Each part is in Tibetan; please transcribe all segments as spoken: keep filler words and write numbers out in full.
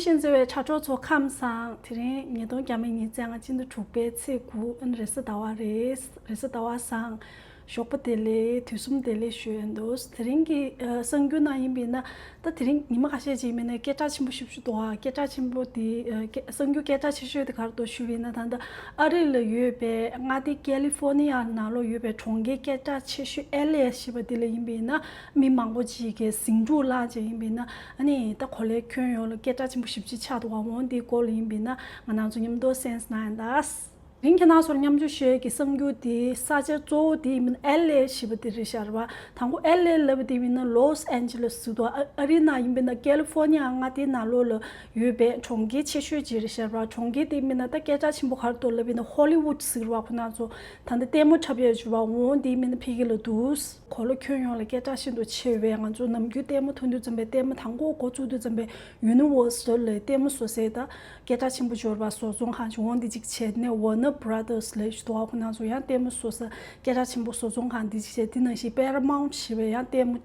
ཤིན་བརྩེ་བའི་དྲ་གྲོགས་ཚོ་ཁམས་བཟང་། དེ་རིང་ཉིས་སྟོང་ཉི་ཤུ་རྩ་ལྔ་སྤྱི་ཟླ་དྲུག་པའི་ཚེས་དགུ་རེས་གཟའ་ཟླ་བ་རེད། རེས་གཟའ་ཟླ་བ་བཟང་། ཞོགས་པ་བདེ་ལེགས། དུས་གསུམ་བདེ་ལེགས་ཞུ་ཡ་འདུག་དེ་རིང་གི་ཨ་གསར་འགྱུར་ནང་ཡིན་པ་ཡིན་ན། ད་དེ་རིང་ཉི་མ་ཁ་ཤས་ཅིག་མིན་ན་སྐད་གྲགས་ཆེན་པོ་ཞེ་པོ་ཅིག་འདུག་ཨ་སྐད་གྲགས་ཆེན་པོ་དེ་ཨ་སྐད་གསར་འགྱུར་སྐད་གྲགས་ཆེ་ཤོས་དེ་ག་རེ་འདུག་ཞུས་པ་ཡིན་ན། ད་ལྟ་ཨ་རི་ལ་ཡོད་པའི་མངའ་སྡེ་ཀ་ལི་ཧྥོ་ནི་ཡ་ནང་ལོགས་ཡོད་པའི་གྲོང་ཁྱེར་སྐད་གྲགས་ཆེ་ཤོས་ཨེལ་ཨེ་ཞེས་པ་དེ་ལ་ཡིན་པ་ཡིན་ན། མི་མང་པོ་ཅིག་གིས་ཟིང་འཁྲུག་བསླངས་བྱས་ཡིན་པ་ཡིན་ན། ཨ་ནི་ད་གོ་ལའི་ཁྱོན་ཡོངས་ལ་སྐད་གྲགས་ཆེན་པོ་ཞེ་པོ་ཅིག་ཆགས་འདུག་ག་འོ་དེའི་སྐོར་ལ་ཡིན་པ་ཡིན་ན་ང་རང་ཚོ་མཉམ་དུ་གསན་གནང་ཡིན་ད། དེ་རིང་ཁྱེད་རང་ཚོར་མཉམ་ཞུགས་ཞུ་ཡས་ཀྱི་གསར་འགྱུར་དེ་ས་ཆ་གཙོ་བོ་དེ་ཡིན་པ་ཨེལ་ཨེ་ཞེས་པ་དེ་རེད་ཤག་རེད་པ། དང་པོ་ཨེལ་ཨེ་ལབ་པ་དེ་ཡིན་ན་ལོས་ཨན་ཇེ་ལེས་ཟེར་འདུག་ཨ་ཨ་རི་ནང་ཡིན་པ་ཡིན་ན་ཀ་ལི་ཧྥོ་ནི་ཡ་མངའ་སྡེའི་ནང་ལོགས་ལ་ཡོད་པའི་གྲོང་ཁྱེར་ཆེ་ཤོས་ཅིག་རེད་ཤག་རེད་པ། གྲོང་ཁྱེར་དེ་ཡིན་པ་ཡིན་ན་ད་སྐད་གྲགས་ཆེན་པོ་ག་རེ་འདུག་ལབ་པ་ཡིན་ན་ཧོ་ལི་ཝུད་ཟེར་བ་ཁོ་ན་ཚོ་ད་ལྟ་ལྟད་མོ་འཁྲབ་ཡས་བྱུང་བ་འོ་དེ་ཡིན་པ་ཡིན་ན་ཕ་གི་ལ་འདུག་གོ་ལ་ཁྱོན་ཡོངས་ལ་སྐད་གྲགས་ཤིན་ཏུ་ཆེ་བའི་ང་ཚོ་ནམ་རྒྱུན་ལྟད་མོ་མཐོང་དུས་ཙམ་པའི་ལྟད་མོ་དང་པོ་འགོ་བཙུགས་དུས་ཙམ་པའི་ཡུ་ནི་ཝར་སལ་ལབ་ལྟད་མོ་བཟོ་སའི་ད་སྐད་གྲགས་ཆེན་པོ་འབྱོར་བ་བཟོ་ཚོང་ཁང་ཞིག་འོ་འདི་གཅིག་བྱས་ནས་ཝར་ནར་བྷ་ར་དར་སི་ལབ་ཞིག་འདུག་ག་ཁོ་ན་ཚོ་ཡང་ལྟད་མོ་བཟོ་ས་སྐད་གྲགས་ཆེན་པོ་བཟོ་ཚོང་ཁང་འདི་གཅིག་བྱས། དེ་ནང་བཞིན་པེ་ར་མའུན་ཞེས་པའི་ཡང་ལྟད་མོ་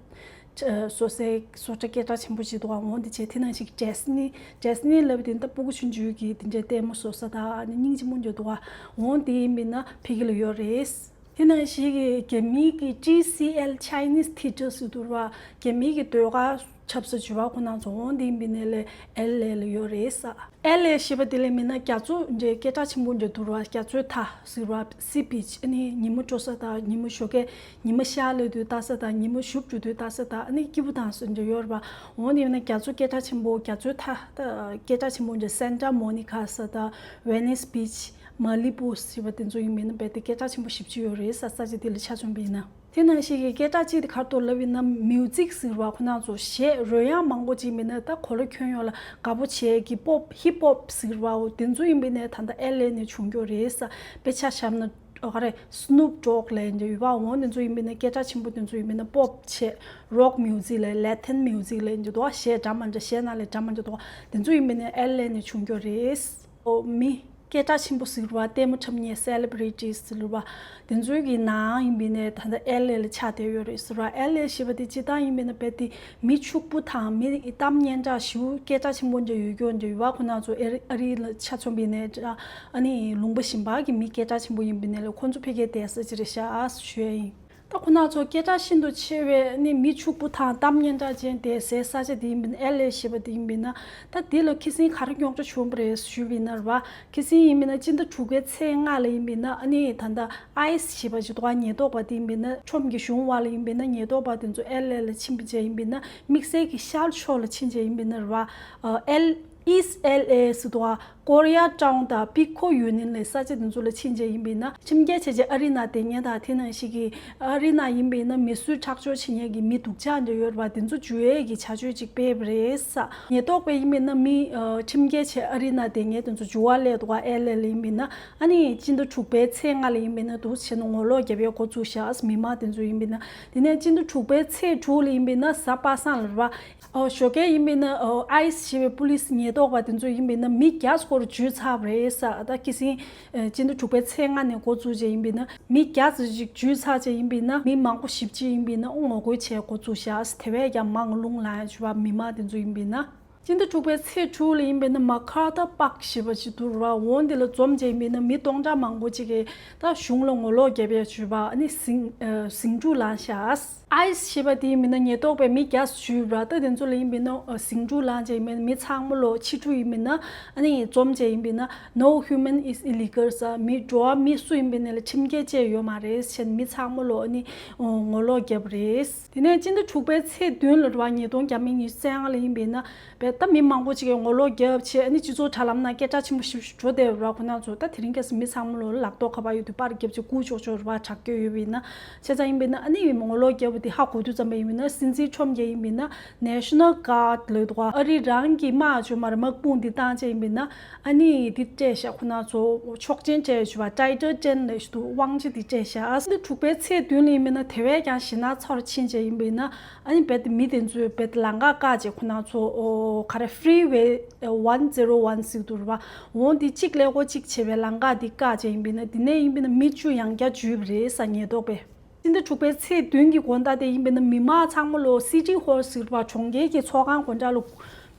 བཟོ་སའི་བཟོ་གྲྭ་སྐད་གྲགས་ཆེན་པོ་ཞིག་འདུག་ག་འོ་འདི་བྱས། དེ་ནང་བཞིན་ཌི་སི་ནི། ཌི་སི་ནི་ལབ་དེ་ད་སྤུ་གུ་ཆུང་ཆུང་གི་དེ་འདྲའི་ལྟད་མོ་བཟོ་ས་དང་ཨ་ནི་སྙིང་རྗེ་མོ་འདྲ་འདུག་ག་འོ་འདི་ཡིན་པ་ཡིན་ན་ཕ་གི་ལ་ཡོད་རེད། དེ་ནང་བཞིན་གྱི་རྒྱ་མིའི་གི་ཊི་སི་ཨེལ་Chinese Theatre ཟེར་འདུག་ར། རྒྱ་མིའི་གི་ཟློས་གར་འཁྲབ་ས་བྱིས་པ་ཁོ་ན་ཚོ་འོ་འདི་ཡིན་པ་ཡིན་ནའི་ལས་ཨེལ་ཨེ་ལ་ཡོད་རེད་ས། ཨེལ་ཨེ་ཞེས་པ་དེ་ལ་ཡིན་པ་ཡིན་ན་རྒྱ་མཚོ་འདྲའི་སྐད་གྲགས་ཆེན་པོ་འདྲ་འདུག་ར། རྒྱ་མཚོའི་མཐའ་ཟེར་བ་སི་བིཆ་ཨ་ནི་ཉིན་མོ་འགྲོ་ས་དང་ཉིན་མོ་ཞོགས་ཀས་ཉི་མ་ཤར་སླེབས་དུས་ལྟ་ས་དང་ཉིན་མོ་ཞུ་འགྲོ་དུས་ལྟ་ས་དང་ཨ་ནི་སྐྱིད་པོ་དང་ཟེར་འདྲ་ཡོད་རེད་པ། འོ་འདི་ཡིན་ན་རྒྱ་མཚོ་སྐད་གྲགས་ཆེན་པོ་རྒྱ་མཚོའི་མཐའ་ད་སྐད་གྲགས་ཆེན་པོ་འདྲ་སན་ཊ་མོ་ནི་ཁ་ཟེར་དང་ཝེ་ནིས་བིཆ། མ་ལི་བུ་ཞེས་པ་དེ་ཚོ་ཡིན་པ་ཡིན་ན་རྦད་དེ་སྐད་གྲགས་ཆེན་པོ་ཞེ་པོ་ཅིག་ཡོད་རེད་ས། ས་ཆ་དེ་ལ་ཆ་མཚོན་པ་ཡིན་ན། དེ་ནང་བཞིན་གྱི་སྐད་གྲགས་གཅིག་དེ་ག་རེ་འདུག་ལབ་ཡིན་ན་མིའུ་ཟིག་ཟེར་བ་ཁོ་ན་ཚོ་གཞས་རོལ་དབྱངས་མང་པོ་ཅིག་ཡིན་པ་ཡིན་ན་ད་གོ་ལ་ཁྱོན་ཡོངས་ལ་དགའ་པོ་བྱེད་ཀྱི་པོབ་ཧིབ་ཧོབ་ཟེར་བའོ་དེ་ཚོ་ཡིན་པ་ཡིན་ན་ད་ལྟ་ཨེལ་ཨེ་ནས་བྱུང་ཡོད་རེད་ས། དཔེ་ཆ་བཞག་ན་ག་རེ་སི་ནུབ་ཌོག་ལབ་ཡིན་འདྲ་ཡོད་པ་འོ་དེ་ཚོ་ཡིན་པ་ཡིན་ན་སྐད་གྲགས་ཆེན་པོ་དེ་ཚོ་ཡིན་པ་ཡིན་ན་པོབ་བྱེད་རོག་མིའུ་ཟིག་ལབ་ལེ་ཊིན་མིའུ་ཟིག་ལབ་ཡིན་འདྲ་འདུག་གཞས་འདྲ་མ་འདྲ་གཞས་ནང་ལས་འདྲ་མ་འདྲ་འདུག་དེ་ཚོ་ཡིན་པ་ཡིན་ན་ཨེལ་ཨེ་ནས་བྱུང་ཡོད་རེད། ཨོ་མི་སྐད་གྲགས་ཆེན་པོ་ཟེར་བ་ལྟད་མོ་འཁྲབ་མཁན་སེ་ལེབ་རི་ཊིས་ཟེར་བ་དེ་ཚོའི་གི་ནང་ཡིན་པ་ཡིན་ནའི་ད་ལྟ་ཨེལ་ཨེ་ལ་ཆགས་བསྡད་ཡོད་རེད་ཟེར་བ། ཨེལ་ཨེ་ཞེས་པ་དེ་སྤྱིར་བཏང་ཡིན་པ་ཡིན་ན་རྦད་དེ་མི་ཕྱུག་པོ་དང་མི་གཏམ་སྙན་གྲགས་ཞེ་པོ་སྐད་གྲགས་ཆེན་པོ་འདྲ་ཡོད་རྒྱུ་འདྲ་ཡོད་པ་ཁོ་ན་ཚོ་ཨེ་རི་ཨ་རི་ལ་ཆ་མཚོན་པ་ཡིན་ནའི་འདྲ་ཨ་ནི་ལུང་པ་གཞན་པ་གི་མི་སྐད་གྲགས་ཆེན་པོ་ཡིན་པ་ཡིན་ནའི་ལ་ཁོ་ཚོ་ཕ་གིར་བསྡད་ས་ཅིག་རེད་ཤག་ཨ་ཞུ་ཡ་ཡིན། ད་ཁོ་ན་ཚོ་སྐད་གྲགས་ཤིན་ཏུ་ཆེ་བའི་ནི་མི་ཕྱུག་པོ་དང་གཏམ་སྙན་གྲགས་ཅན་དེ་ཟེར་ས་ཆ་དེ་ཡིན་པ་ཡིན་ན་ཨེལ་ཨེ་ཞེས་པ་དེ་ཡིན་པ་ཡིན་ན་ད་དེ་ལ་ཁ་སང་ག་རེ་རྙོག་དྲ་བྱུང་བ་རེད་ཞུས་པ་ཡིན་ན་རེད་པ། ཁ་སང་ཡིན་པ་ཡིན་ན་སྤྱི་ཟླ་དྲུག་པའི་ཚེས་ལྔ་ལ་ཡིན་པ་ཡིན་ན་ཨ་ནི་ད་ལྟ་ཨའི་སི་ཞེས་པ་ཅིག་འདུག་ག་ཉེན་རྟོག་པ་དེ་ཡིན་པ་ཡིན་ན་ཁྲོམ་གྱི་གཞུང་བ་ལ་ཡིན་པ་ཡིན་ན་ཉེན་རྟོག་པ་དེ་ཚོ་ཨེལ་ཨེ་ལ་ཕྱིན་པ་བྱས་ཡིན་པ་ཡིན་ན་དམིགས་བསལ་གྱི་ཤར་ཕྱོགས་ལ་ཕྱིན་བྱས་ཡིན་པ་ཡིན་ན་རེད་པ། ཨེལ་ཨིས་ཨེལ་ཨེ་ཟེར་འདུག་ག་ཀོ་རི་ཡ་ཊའུན་དང་པི་ཁོ་ཡུ་ནིན་ལབ་ས་ཆ་དེ་ཚོ་ལ་ཕྱིན་བྱས་ཡིན་པ་ཡིན་ན་ཁྲིམས་འགལ་བྱས་བྱས་ཨ་རི་ནང་བསྡད་མཁན་དང་དེ་ནང་བཞིན་གྱི་ཨ་རི་ནང་ཡིན་པ་ཡིན་ན་མི་གསོད་ཁྲག་སྦྱོར་བྱེད་མཁན་གྱི་མི་སྡུག་ཅག་འདྲ་ཡོད་རེད་པ། དེ་ཚོ་འཇུ་ཡས་ཀྱི་བྱ་སྤྱོད་ཅིག་སྤེལ་བ་རེད་ས། ཉེན་རྟོག་པས་ཡིན་པ་ཡིན་ན་མི་ཨ་ཁྲིམས་འགལ་བྱས་ཨ་རི་ནང་བསྡད་མཁན་དེ་ཚོ་འཇུ་བ་སླེབས་འདུག་ག་ཨེལ་ཨེ་ལ་ཡིན་པ་ཡིན་ན་ཨ་ནི་སྤྱི་ཟླ་དྲུག་པའི་ཚེས་ལྔ་ལ་ཡིན་པ་ཡིན་ན་འདུག་སེ་བྱས་ནས་ངོ་ལོག་རྒྱབ་ཡས་འགོ་བཙུགས་ཤག་མི་མང་དེ་ཚོ་ཡིན་པ་ཡིན་ན། དེ་ནས་སྤྱི་ཟླ་དྲུག་པའི་ཚེས་དྲུག་ལ་ཡིན་པ་ཡིན་ན་གཟའ་པ་སངས་ལ་རེད་པ། ཨོ་ཞོགས་ཀས་ཡིན་པ་ཡིན་ན་ཨོ་ཨའི་སི་ཞེས་པའི་པུ་ལིས་ཉེན་རྟོག་པ་དེ་ཚོ་ཡིན་པ་ཡིན་ན་མི་བརྒྱ་སྐོར་འཇུས་ཚར་བ་རེད་ས། ད་ཁ་སང་ཨེ་སྤྱི་ཟླ་དྲུག་པའི་ཚེས་ལྔ་ནས་འགོ་བཙུགས་བྱས་ཡིན་པ་ཡིན་ན་མི་བརྒྱ་ཙམ་ཞིག་འཇུས་ཚར་བྱས་ཡིན་པ་ཡིན་ན་མི་མང་པོ་ཞེ་པོ་ཅིག་ཡིན་པ་ཡིན་ན་ཨོ་ངོ་རྒོལ་བྱས་འགོ་བཙུགས་ཤག་དེ་བས་ཀྱང་མང་རླུང་ལངས་ཡ་བྱུང་བ་མི་མང་དེ་ཚོ་ཡིན་པ་ཡིན་ན། སྤྱི་ཟླ་དྲུག་པའི་ཚེས་དྲུག་ལ་ཡིན་པ་ཡིན་ན་མ་ཁར་ཐར་པཱག་ཞེས་པ་ཞིག་འདུག་ར། འོ་འདི་ལ་འཛོམས་བྱས་ཡིན་པ་ཡིན་ན་མི་སྟོང་ཕྲག་མང་པོ་ཅིག་གིས་ད་གཞུང་ལ་ངོ་ལོག་རྒྱབ་ཡ་བྱུང་བ་ཨ་ནི་ཟིང་ཨ་ཟིང་འཁྲུག་ལངས་ཤག་ཨའི་སི་ཞེས་པ་དེ་ཡིན་པ་ཡིན་ན་ཉེན་རྟོག་པས་མི་བརྒྱ་ཞུས་ར། ད་དེ་ཚོ་ལ་ཡིན་པ་ཡིན་ན་ཨ་ཟིང་འཁྲུག་ལངས་བྱས་ཡིན་པ་ཡིན་ན་མི་ཚང་མ་ལོ་ཕྱི་དྲོ་ཡིན་པ་ཡིན་ན་ཨ་ནི་འཛོམས་བྱས་ཡིན་པ་ཡིན་ན་No human is illegal ཟེར་མི་འགྲོ་བ་མི་སུ་ཡིན་པ་ཡིན་ན་ལ་ཁྲིམས་འགལ་བཅས་ཡོད་མ་རེད་ཟེར་མི་ཚང་མ་ལོ་ཨ་ནི་ཨ་ངོ་ལོག་རྒྱབ་རེད། དེ་ནས་སྤྱི་ཟླ་དྲུག་པའི་ཚེས་བདུན་ལ་རེད་པ། ཉིས་སྟོང་ཉི་ཤུ་རྩ་ལྔ་ལ་ཡིན་པ་ཡིན་ན་བས་ད་མི་མང་པོ་ཅིག་གིས་ངོ་ལོག་རྒྱབ་བྱས་ཨ་ནི་སྤྱི་ཚོགས་དྲ་ལམ་ནང་སྐད་གྲགས་ཆེན་པོ་ཞིག་འགྲོ་བསྡད་པ་རེད་པ། ཁོ་ན་ཚོ་ད་དེ་རིང་ཁ་སང་མི་ཚང་མ་ལོ་ལག་ཐོག་ཁ་པར་ཡོད་དུས་པར་རྒྱབ་བྱས་སྒུག་ཆོག་ཆོག་རེད་པ། དྲག་སྐྱོད་ཡོད་པ་ཡིན་ན། བྱས་ཙང་ཡིན་པ་ཡིན་ན་ཨ་ནི་ངོ་ལོག་རྒྱབ་པ་དེ་ཧ་གོ་དུས་ཙམ་པ་ཡིན་པ་ཡིན་ན་སྲིད་འཛིན་ཁྲོམ་རྒྱལ་ཡིན་པ་ཡིན་ན་National Guard ལབ་འདུག་ག་ཨ་རི་རང་གི་དམག་ཅིག་ཡོད་མ་རེད། དམག་དཔུང་འདི་བཏང་བྱས་ཡིན་པ་ཡིན་ན། ཨ་ནི་འདི་སྤྲད་ཤག་ཁོ་ན་ཚོ་ཆོག་མཆན་སྤྲད་ཡོད་པ། Title ten ལབ་ཞིག་འདུག་དབང་ཆ་འདི་སྤྲད་ཤག་ཨ་སི་དྲུག་པའི་ཚེས་བདུན་ལ་ཡིན་པ་ཡིན་ན་དེ་བས་ཀྱང་ཞེད་སྣང་ཚ་བོ་ཕྱིན་བྱས་ཡིན་པ་ཡིན་ན་ཨ་ནི་རྦད་དེ་མི་དེ་ཚོས་རྦད་དེ་ལམ་ཁ་བཀག་བྱས་ཁོ་ན་ཚོ་ཨོ་ག་རེ་Freeway one zero one ཟེར་གྱི་འདུག་རེད་པ། འོ་འདི་གཅིག་ཀླད་ཀོར་གཅིག་བྱས་པའི་ལམ་ཁ་འདི་བཀག་བྱས་ཡིན་པ་ཡིན་ན་འདི་ནས་ཡིན་པ་ཡིན་ན་མི་བཅུ་ཡང་བསྐྱར་འཇུས་པ་རེད་ས་ཉེན་རྟོག་པས། སྤྱི་ཟླ་དྲུག་པའི་ཚེས་བདུན་གྱི་དགོང་དག་དེ་ཡིན་པ་ཡིན་ན་མི་མང་ཚང་མ་ལོ་City Hall ཟེར་བ་གྲོང་ཁྱེར་གྱི་ཚོགས་ཁང་སྒོ་འགྲམ་ལ་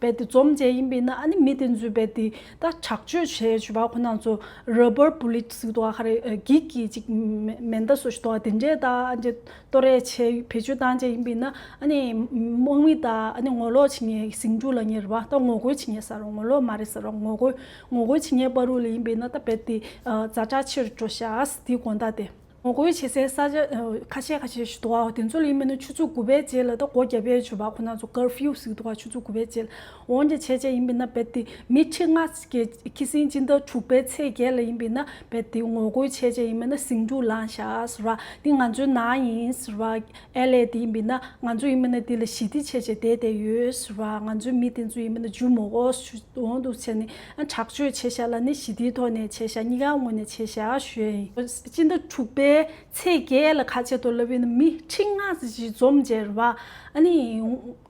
རྦད་དེ་འཛོམས་བྱས་ཡིན་པས་ན་ཨ་ནི་མི་དེ་ཚོས་རྦད་དེ་ད་དྲག་སྤྱོད་བྱས་བྱུས་པ་ཁོ་ན་ཚོ་rubber bullet་ཟེར་འདུག་ག་རེ་འགྱིག་གི་ཅིག་མེ་མེ་མདའ་བཟོ་ཞིག་འདུག་ག་དེ་འདྲས་ད་ཨ་འདྲས་གཏོར་རེས་བྱས་བེད་སྤྱོད་བཏང་བྱས་ཡིན་པས་ན་ཨ་ནི་དམག་མི་དང་ཨ་ནི་ངོ་ལོག་བྱེད་མཁན་ཟིང་འཁྲུག་ལབ་མཁན་རེད་བ། ད་ངོ་རྒོལ་བྱེད་མཁན་ཟེར་རོགས། ངོ་ལོག་མ་རེད་ཟེར་རོགས། ངོ་རྒོལ་ངོ་རྒོལ་བྱེད་མཁན་བར་དུ་ལ་ཡིན་པས་ན་ད་རྦད་དེ་ཛ་དྲག་ཆེ་རུ་འགྲོ་ཤག་དེའི་དགོང་དག་དེ། ངོ་རྒོལ་བྱེད་སའི་ས་ཆ་ཁ་ཤས་ཁ་ཤས་ཤིག་འདུག་ག་དེ་ཚོ་ལ་ཡིན་པས་ན་ཆུ་ཚོད་དགུ་པའི་རྗེས་ལ་ད་སྒོ་བརྒྱབ་པའི་བྱུས་པ་ཁོ་ན་ཚོ་curfew་ཟེར་འདུག་ག་ཆུ་ཚོད་དགུ་པའི་རྗེས་ལ་འོང་རྒྱ་བྱས་བྱས་ཡིན་པས་ན་རྦད་དེ་མི་ཁྲི་ལྔ་ཀྱི་ཁ་སང་སྤྱི་ཟླ་དྲུག་པའི་ཚེས་བརྒྱད་ལ་ཡིན་པས་ན་རྦད་དེ་ངོ་རྒོལ་བྱས་བྱས་ཡིན་པས་ན་ཟིང་འཁྲུག་ལངས་ཤག་ཟེར་བ། འདི་ང་ཚོའི་ནང་ཡིན་ཟེར་བ། ཨེལ་ཨེ་དེ་ཡིན་པས་ན་ང་ཚོ་ཡིན་པས་ན་དེ་ལ་ཞི་བདེ་བྱས་བྱས་བསྡད་བསྡད་ཡོད་ཟེར་བ། ང་ཚོའི་མི་དེ་ཚོ་ཡིན་པས་ན་འཇུ་མི་དགོས་ཟེར་འོང་འདུག་བྱས་ནས་ཨ་དྲག་སྤྱོད་བྱས་ཤག་ལབ་ནས་ཞི་བདེའི་ཐོག་ནས་བྱས་ཤག་གཉིས་ཀའི་ངོས་ནས་བྱས་ཤག་ཞུ་ཡ་ཡིན། སྤྱི་ཟླ་དྲུག་པའི་ཚེས་བརྒྱད་ལ་ཁ་ཆེ་དུ་ལབ་ཡིན་ན་མི་ཁྲི་ལྔ་ཙམ་ཞིག་འཛོམས་བྱས་རེད་བ། ཨ་ནི་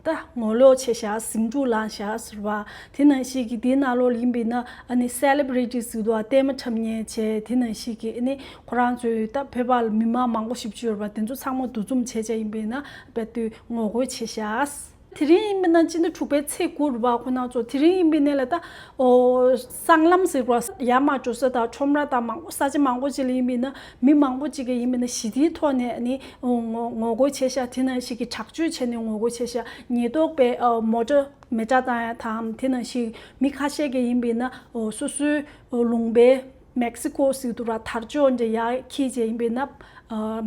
ད་ངོ་ལོག་བྱས་ཤག་ཟིང་འཁྲུག་ལངས་ཤག་ཟེར་བ། དེ་ནང་བཞིན་གྱི་དེའི་ནང་ལོགས་ལ་ཡིན་པས་ན་ཨ་ནི་celebrity་ཟེར་འདུག་ག་ལྟད་མོ་འཁྲབ་མཁན་བྱས། དེ་ནང་བཞིན་གྱི་ཨ་ནི་ཁོ་རང་ཚོའི་ད་བོད་པ་ལ་མི་མང་མང་པོ་ཞིག་བཅུག་ཡོད་རེད་བ། དེ་ཚོ་ཚང་མ་འདུ་འཛོམས་བྱས་བྱས་ཡིན་པས་ན་རྦད་དེ་ངོ་རྒོལ་བྱས་ཤག་དེ་རིང་ཡིན་པས་ན་སྤྱི་ཟླ་དྲུག་པའི་ཚེས་དགུ་རེད་བ། ཁོ་ན་ཚོ་དེ་རིང་ཡིན་པས་ན་ལ་ད་ཨོ་སྲང་ལམ་ཟེར་བ་ཡར་མར་འགྲོ་ས་དང་ཁྲོམ་ར་དང་མང་པོ་ས་ཆ་མང་པོ་ཅིག་ལ་ཡིན་པས་ན་མི་མང་པོ་ཅིག་གིས་ཡིན་པས་ན་ཞི་བདེའི་ཐོག་ནས་ནི་ངོ་ངོ་རྒོལ་བྱས་ཤག་དེ་ནང་བཞིན་གྱི་དྲག་སྤྱོད་བྱས་ནས་ངོ་རྒོལ་བྱས་ཤག་ཉེན་རྟོག་པས་ཨོ་མོ་ཊ་མེ་སྲེག་བཏང་ཡ་དང་། དེ་ནང་བཞིན་མི་ཁ་ཤས་ཀྱིས་ཡིན་པས་ན་ཨོ་སོ་སོའི་ཨོ་ལུང་པའི་མེག་སི་ཀོ་ཟེར་དུས་ར་དར་ལྕོག་འདྲ་ཡར་འཁྱེར་བྱས་ཡིན་པས་ན། ཨ་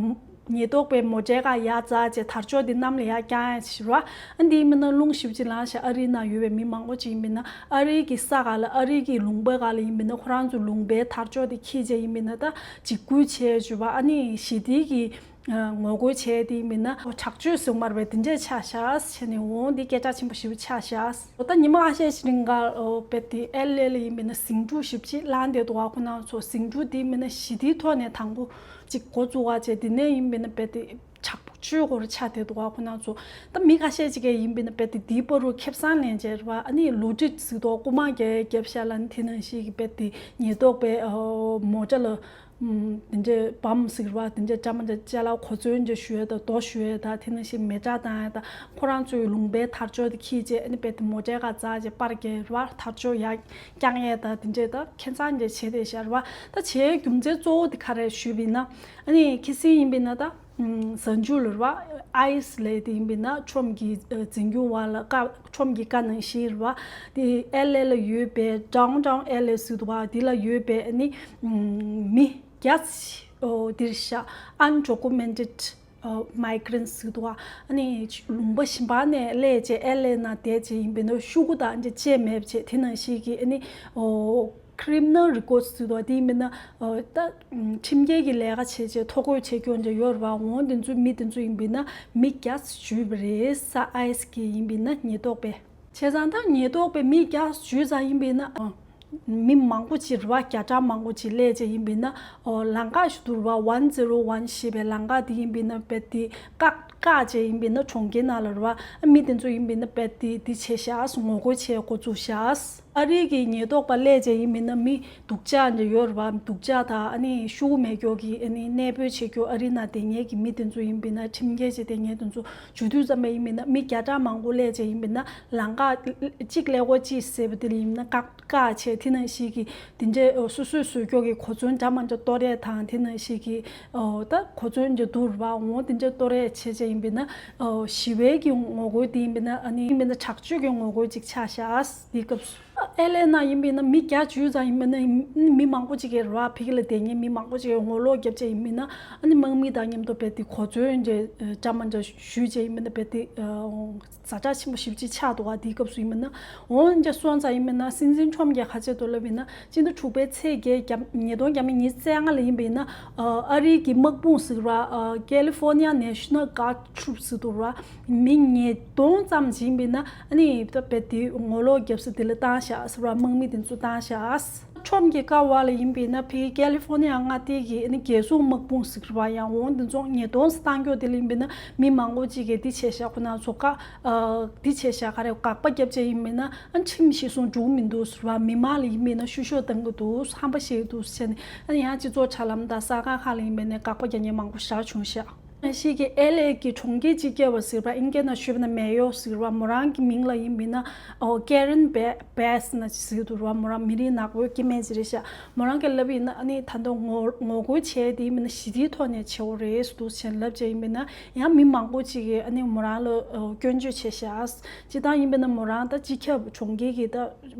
ཉེན་རྟོག་པས་མོ་ཊའི་སྒང་ཡར་འཛེགས་བྱས་དར་ལྕོག་འདི་གནམ་ལ་ཡར་བརྐྱངས་ཡ་ཞིག་ར། ཨ་འདི་ཡིན་པས་ན་རླུང་ཞེ་པོ་ཅིག་ལངས་ཤག་ཨ་རིའི་ནང་ཡོད་པའི་མི་མང་པོ་ཅིག་ཡིན་པས་ན་ཨ་རིའི་གི་ས་སྒང་ལ་ཨ་རིའི་གི་ལུང་པའི་སྒང་ལ་ཡིན་པས་ན་ཁོ་རང་ཚོ་ལུང་པའི་དར་ལྕོག་འདི་འཁྱེར་བྱས་ཡིན་པས་ན་ད་འཇིགས་སྐུལ་བྱས་བྱས་པ། ཨ་ནི་ཞི་བདེ་གི་ངོ་རྒོལ་བྱས་དེ་ཡིན་པས་ན་དྲག་སྤྱོད་ཟེར་མ་རེད་པས། དེ་འདྲས་ཆགས་ཤག་བྱས་ནས་འོང་འདི་སྐད་གྲགས་ཆེན་པོ་ཞེ་པོ་ཆགས་ཤག་ད་ཉི་མ་ཁ་ཤས་ཤིག་རིང་ག་རྦད་དེ་ཨེལ་ཨེ་ལ་ཡིན་པས་ན་ཟིང་འཁྲུག་ཞེ་པོ་ཅིག་ལངས་བསྡད་འདུག་ག་ཁོ་ན་ཚོ་ཟིང་འཁྲུག་དེ་ཡིན་པས་ན་ཞི་བདེའི་ཐོག་ནས་དང་པོ་ཅིག་འགོ་བཙུགས་པ་བྱས། དེ་ནས་ཡིན་པས་ན་རྦད་དེ་དྲག་སྤྱོད་སྐོར་ཆགས་བསྡད་འདུག་ག་ཁོ་ན་ཚོ། ད་མི་ཁ་ཤས་ཅིག་གིས་ཡིན་པས་ན་རྦད་དེ་དེའི་བར་དུ་ཁེ་བཟང་ལེན་བྱས་རེད་བ། ཨ་ནི་ལོ་ཊི་ཟེར་དུས་རྐུ་མ་རྒྱག་རྒྱབ་ཤག་ལབ་ནས་དེ་ནང་བཞིན་གྱི་རྦད་དེ་ཉེན་རྟོག་པས་མོ་ཊ་ལ་དེ་འདྲའི་བམ་ཟེར་བ་དེ་འདྲའི་འདྲ་མི་འདྲ་ཅ་ལག་གོ་མཚོན་འདྲ་གཞུ་ཡས་དང་རྡོ་གཞུ་ཡས་དང་། དེ་ནང་བཞིན་མེ་སྲེག་བཏང་ཡས་དང་། ཁོ་རང་ཚོའི་ལུང་པའི་དར་ལྕོག་དེ་འཁྱེར་བྱས་ཨ་ནི་རྦད་དེ་མོ་ཊའི་སྒང་འཛེགས་བྱས་པར་རྒྱག་རེད་བ། དར་ལྕོག་ཡར་བརྐྱང་ཡས་དང་དེ་འདྲའི་ད་ཁེ་བཟང་འདྲ་བྱས་བསྡད་ཤག་རེད་བ། ད་བྱས་རྒྱུ་མཚན་གཙོ་བོ་དེ་ག་རེ་ཞུས་པ་ཡིན་ན་ཨ་ནི་ཁ་སང་ཡིན་པས་ན་ད། གཟའ་མཇུག་ལ་རེད་བ། ཨའི་སི་ལབ་དེ་ཡིན་པས་ན་ཁྲོམ་གྱི་འཛིན་སྐྱོང་བ་ལ་བཀའ་ཁྲོམ་གྱི་བཀའ་གནང་བཞིན་རེད་བ། དེ་ཨེལ་ཨེ་ལ་ཡོད་པའི་downtown L A ཟེར་འདུག་བ། དེ་ལ་ཡོད་པའི་ཨ་ནི་མི་བརྒྱ་ཙམ་འདིར་ཤག undocumented migrants ཟེར་འདུག་བ། ཨ་ནི་ལུང་པ་གཞན་པ་ནས་སླེབས་བྱས་ཨེལ་ཨེ་ནང་བསྡད་བྱས་ཡིན་པས་ན་ཤོག་གུ་དང་འདྲ་བཅས་མེད་བྱས། དེ་ནང་བཞིན་གྱི་ཨ་ནི་criminal records ཟེར་འདུག་བ། དེ་ཡིན་པས་ན་ད་ཁྲིམས་འགལ་གྱི་ལས་ཀ་བྱས་བྱས་ཐོ་འགོད་བྱེད་རྒྱུ་འདྲ་ཡོད་རེད་བ། འོང་དེ་ཚོའི་མི་དེ་ཚོ་ཡིན་པས་ན་མི་བརྒྱ་འཇུས་པ་རེད་ས་ཨའི་སི་གི་ཡིན་པས་ན་ཉེན་རྟོག་པས། བྱས་ཙང་ད་ཉེན་རྟོག་པས་མི་བརྒྱ་འཇུས་ཙང་ཡིན་པས་ན་མི་མང་པོ་ཅིག་རེད་བ། བརྒྱ་ཕྲག་མང་པོ་ཅིག་སླེབས་བྱས་ཡིན་པས་ན་ལམ་ཁ་ཞིག་འདུག་རེད་བ། one zero one ཞེས་པའི་ལམ་ཁ་དེ་ཡིན་པས་ན་རྦད་དེ་བཀག་བཀག་བྱས་ཡིན་པས་ན་གྲོང་ཁྱེར་ནང་ལ་རེད་བ། མི་དེ་ཚོ་ཡིན་པས་ན་རྦད་དེ་དེ་བྱས་ཤག་ངོ་རྒོལ་བྱས་འགོ་བཙུགས་ཤག་ཨ་རིའི་གི་ཉེན་རྟོག་པ་སླེབས་བྱས་ཡིན་པས་ན་མི་སྡུག་ཅག་འདྲ་ཡོད་རེད་བ། སྡུག་ཅག་དང་ཨ་ནི་ཤོག་གུ་མེད་མཁན་གྱི་ཨ་ནི་གནས་སྤོ་བྱེད་མཁན་ཨ་རི་ནང་བསྡད་མཁན་གྱི་མི་དེ་ཚོ་ཡིན་པས་ན་ཁྲིམས་འགལ་བྱས་བསྡད་མཁན་དེ་ཚོ་འཇུ་དུས་ཙམ་པ་ཡིན་པས་ན་མི་བརྒྱ་ཕྲག་མང་པོ་སླེབས་བྱས་ཡིན་པས་ན་ལམ་ཁ་གཅིག་ཀླད་ཀོར་གཅིག་ཟེར་བ་དེ་ལ་ཡིན་ན་བཀག་བཀག་བྱས། དེ་ནང་བཞིན་གྱི་དེ་འདྲའི་སོ་སོས་བཟོས་མཁན་གྱི་གོ་མཚོན་འདྲ་མི་འདྲ་གཏོར་ཡས་དང་། དེ་ནང་བཞིན་གྱི་ད་གོ་མཚོན་འདྲ་འདུག་རེད་བ། འོང་དེ་འདྲ་གཏོར་ཡས་བྱས་བྱས་ཡིན་པས་ན་ཞི་བའི་གི་ངོ་རྒོལ་དེ་ཡིན་པས་ན་ཨ་ནི་ཡིན་པས་ན་དྲག་སྤྱོད་ཀྱི་ངོ་རྒོལ་ཅིག་ཆགས་ཤག་དེའི་སྐབས་སུ། ཨེལ་ཨེ་ནང་ཡིན་པས་ན་མི་བརྒྱ་འཇུས་ཙང་ཡིན་པས་ན་མི་མང་པོ་ཅིག་གིས་རེད་བ། ཕ་གི་ལ་བསྡད་མཁན་མི་མང་པོ་ཅིག་གིས་ངོ་ལོག་བརྒྱབ་བྱས་ཡིན་པས་ན་ཨ་ནི་དམག་མི་དང་མཉམ་དུ་རྦད་དེ་གོ་མཚོན་འདྲ་འདྲ་མི་འདྲ་གཞུས་བྱས་ཡིན་པས་ན་རྦད་དེ་ཛ་དྲག་ཆེན་པོ་ཞེ་པོ་ཅིག་ཆགས་འདུག་ག་དེའི་སྐབས་སུ་ཡིན་པས་ན་འོང་འདྲ་སོང་ཙང་ཡིན་པས་ན་སྲིད་འཛིན་ཁྲོམ་གྱིས་ག་རེ་བྱས་འདུག་ལབ་པ་ཡིན་ན་སྤྱི་ཟླ་དྲུག་པའི་ཚེས་བརྒྱད་ཉིས་སྟོང་ཉི་ཤུ་རྩ་ལྔ་ལ་ཡིན་པས་ན་ཨ་རིའི་གི་དམག་དཔུང་ཟེར་བ་California National Guard Troops ཟེར་འདུག་ར། མི་ཉིས་སྟོང་ཙམ་ཞིག་ཡིན་པས་ན་ཨ་ནི་ད་རྦད་དེ་ངོ་ལོག་རྒྱབ་ས་དེ་ལ་བཏང་བཞག་ཟེར་བ། དམག་མི་དེ་ཚོ་བཏང་བཞག་ཁྲོམ་གྱི་ཀ་བ་ལ་ཡིན་པས་ན་ཕ་གི་ཀེ་ལི་ཧྥོ་ནི་ཡ་མངའ་སྡེ་གི་ཨ་ནི་རྒྱལ་སྲུང་དམག་དཔུང་ཟེར་བ་ཡང་འོང་དེ་ཚོ་ཉིས་སྟོང་ཙམ་བཏང་རྒྱུ་དེ་ལ་ཡིན་པས་ན་མི་མང་པོ་ཅིག་གིས་འདི་བྱས་བཞག་ཁོ་ན་ཚོ་ཀ་འདི་བྱས་བཞག་ག་རེ་དགག་པ་བརྒྱབ་བྱས་ཡིན་པས་ན་ཨ་ཁྲིམས་གཞི་བཟུང་འགྲོ་གི་མི་འདུག་ཟེར་བ། མི་མང་ལ་ཡིན་པས་ན་བཤུ་གཞོག་བཏང་གི་འདུག་ཧམ་པ་བཤད་ཀྱི་འདུག་ཟེར་ནས་ཨ་ནི་ཡང་སྤྱི་ཚོགས་དྲ་ལམ་དང་གསར་ཁང་ཁག་ལ་ཡིན་པས་ན་དགག་པ་རྒྱག་མཁན་མང་པོ་ཞེ་དྲག་བྱུང་ཤག་ནང་བཞིན་གྱི་ཨེལ་ཨེ་གི་གྲོང་ཁྱེར་གཅིག་བསྐྱབས་པ་ཟེར་བ་ཨིན་སྐད་ནང་ཞུས་པ་ན་མེ་ཡོར་ཟེར་བ་མོ་རང་གི་མིང་ལ་ཡིན་པས་ན་ཨོ་ཀེ་རན་བེ་བེ་སི་ན་ཟེར་འདུག་ར། མོ་རང་མི་རིགས་ནག་པོའི་སྐྱེ་དམན་ཅིག་རེད་ཤག་མོ་རང་གིས་ལབ་ཡིན་ན་ཨ་ནི་ད་དུང་ངོ་ངོ་རྒོལ་བྱས་དེ་ཡིན་པས་ན་ཞི་བདེའི་ཐོག་ནས་བྱེད་འོ་རེད་འདུག་ཟེར་ལབ་བྱས་ཡིན་པས་ན་ཡང་མི་མང་པོ་ཅིག་གིས་ཨ་ནི་མོ་རང་ལ་ཨོ་སྐྱོན་བརྗོད་བྱས་ཤག་སྤྱིར་བཏང་ཡིན་པས་ན་མོ་རང་ད་སྤྱི་ཁྱབ་གྲོང་ཁྱེར་གྱི་ད་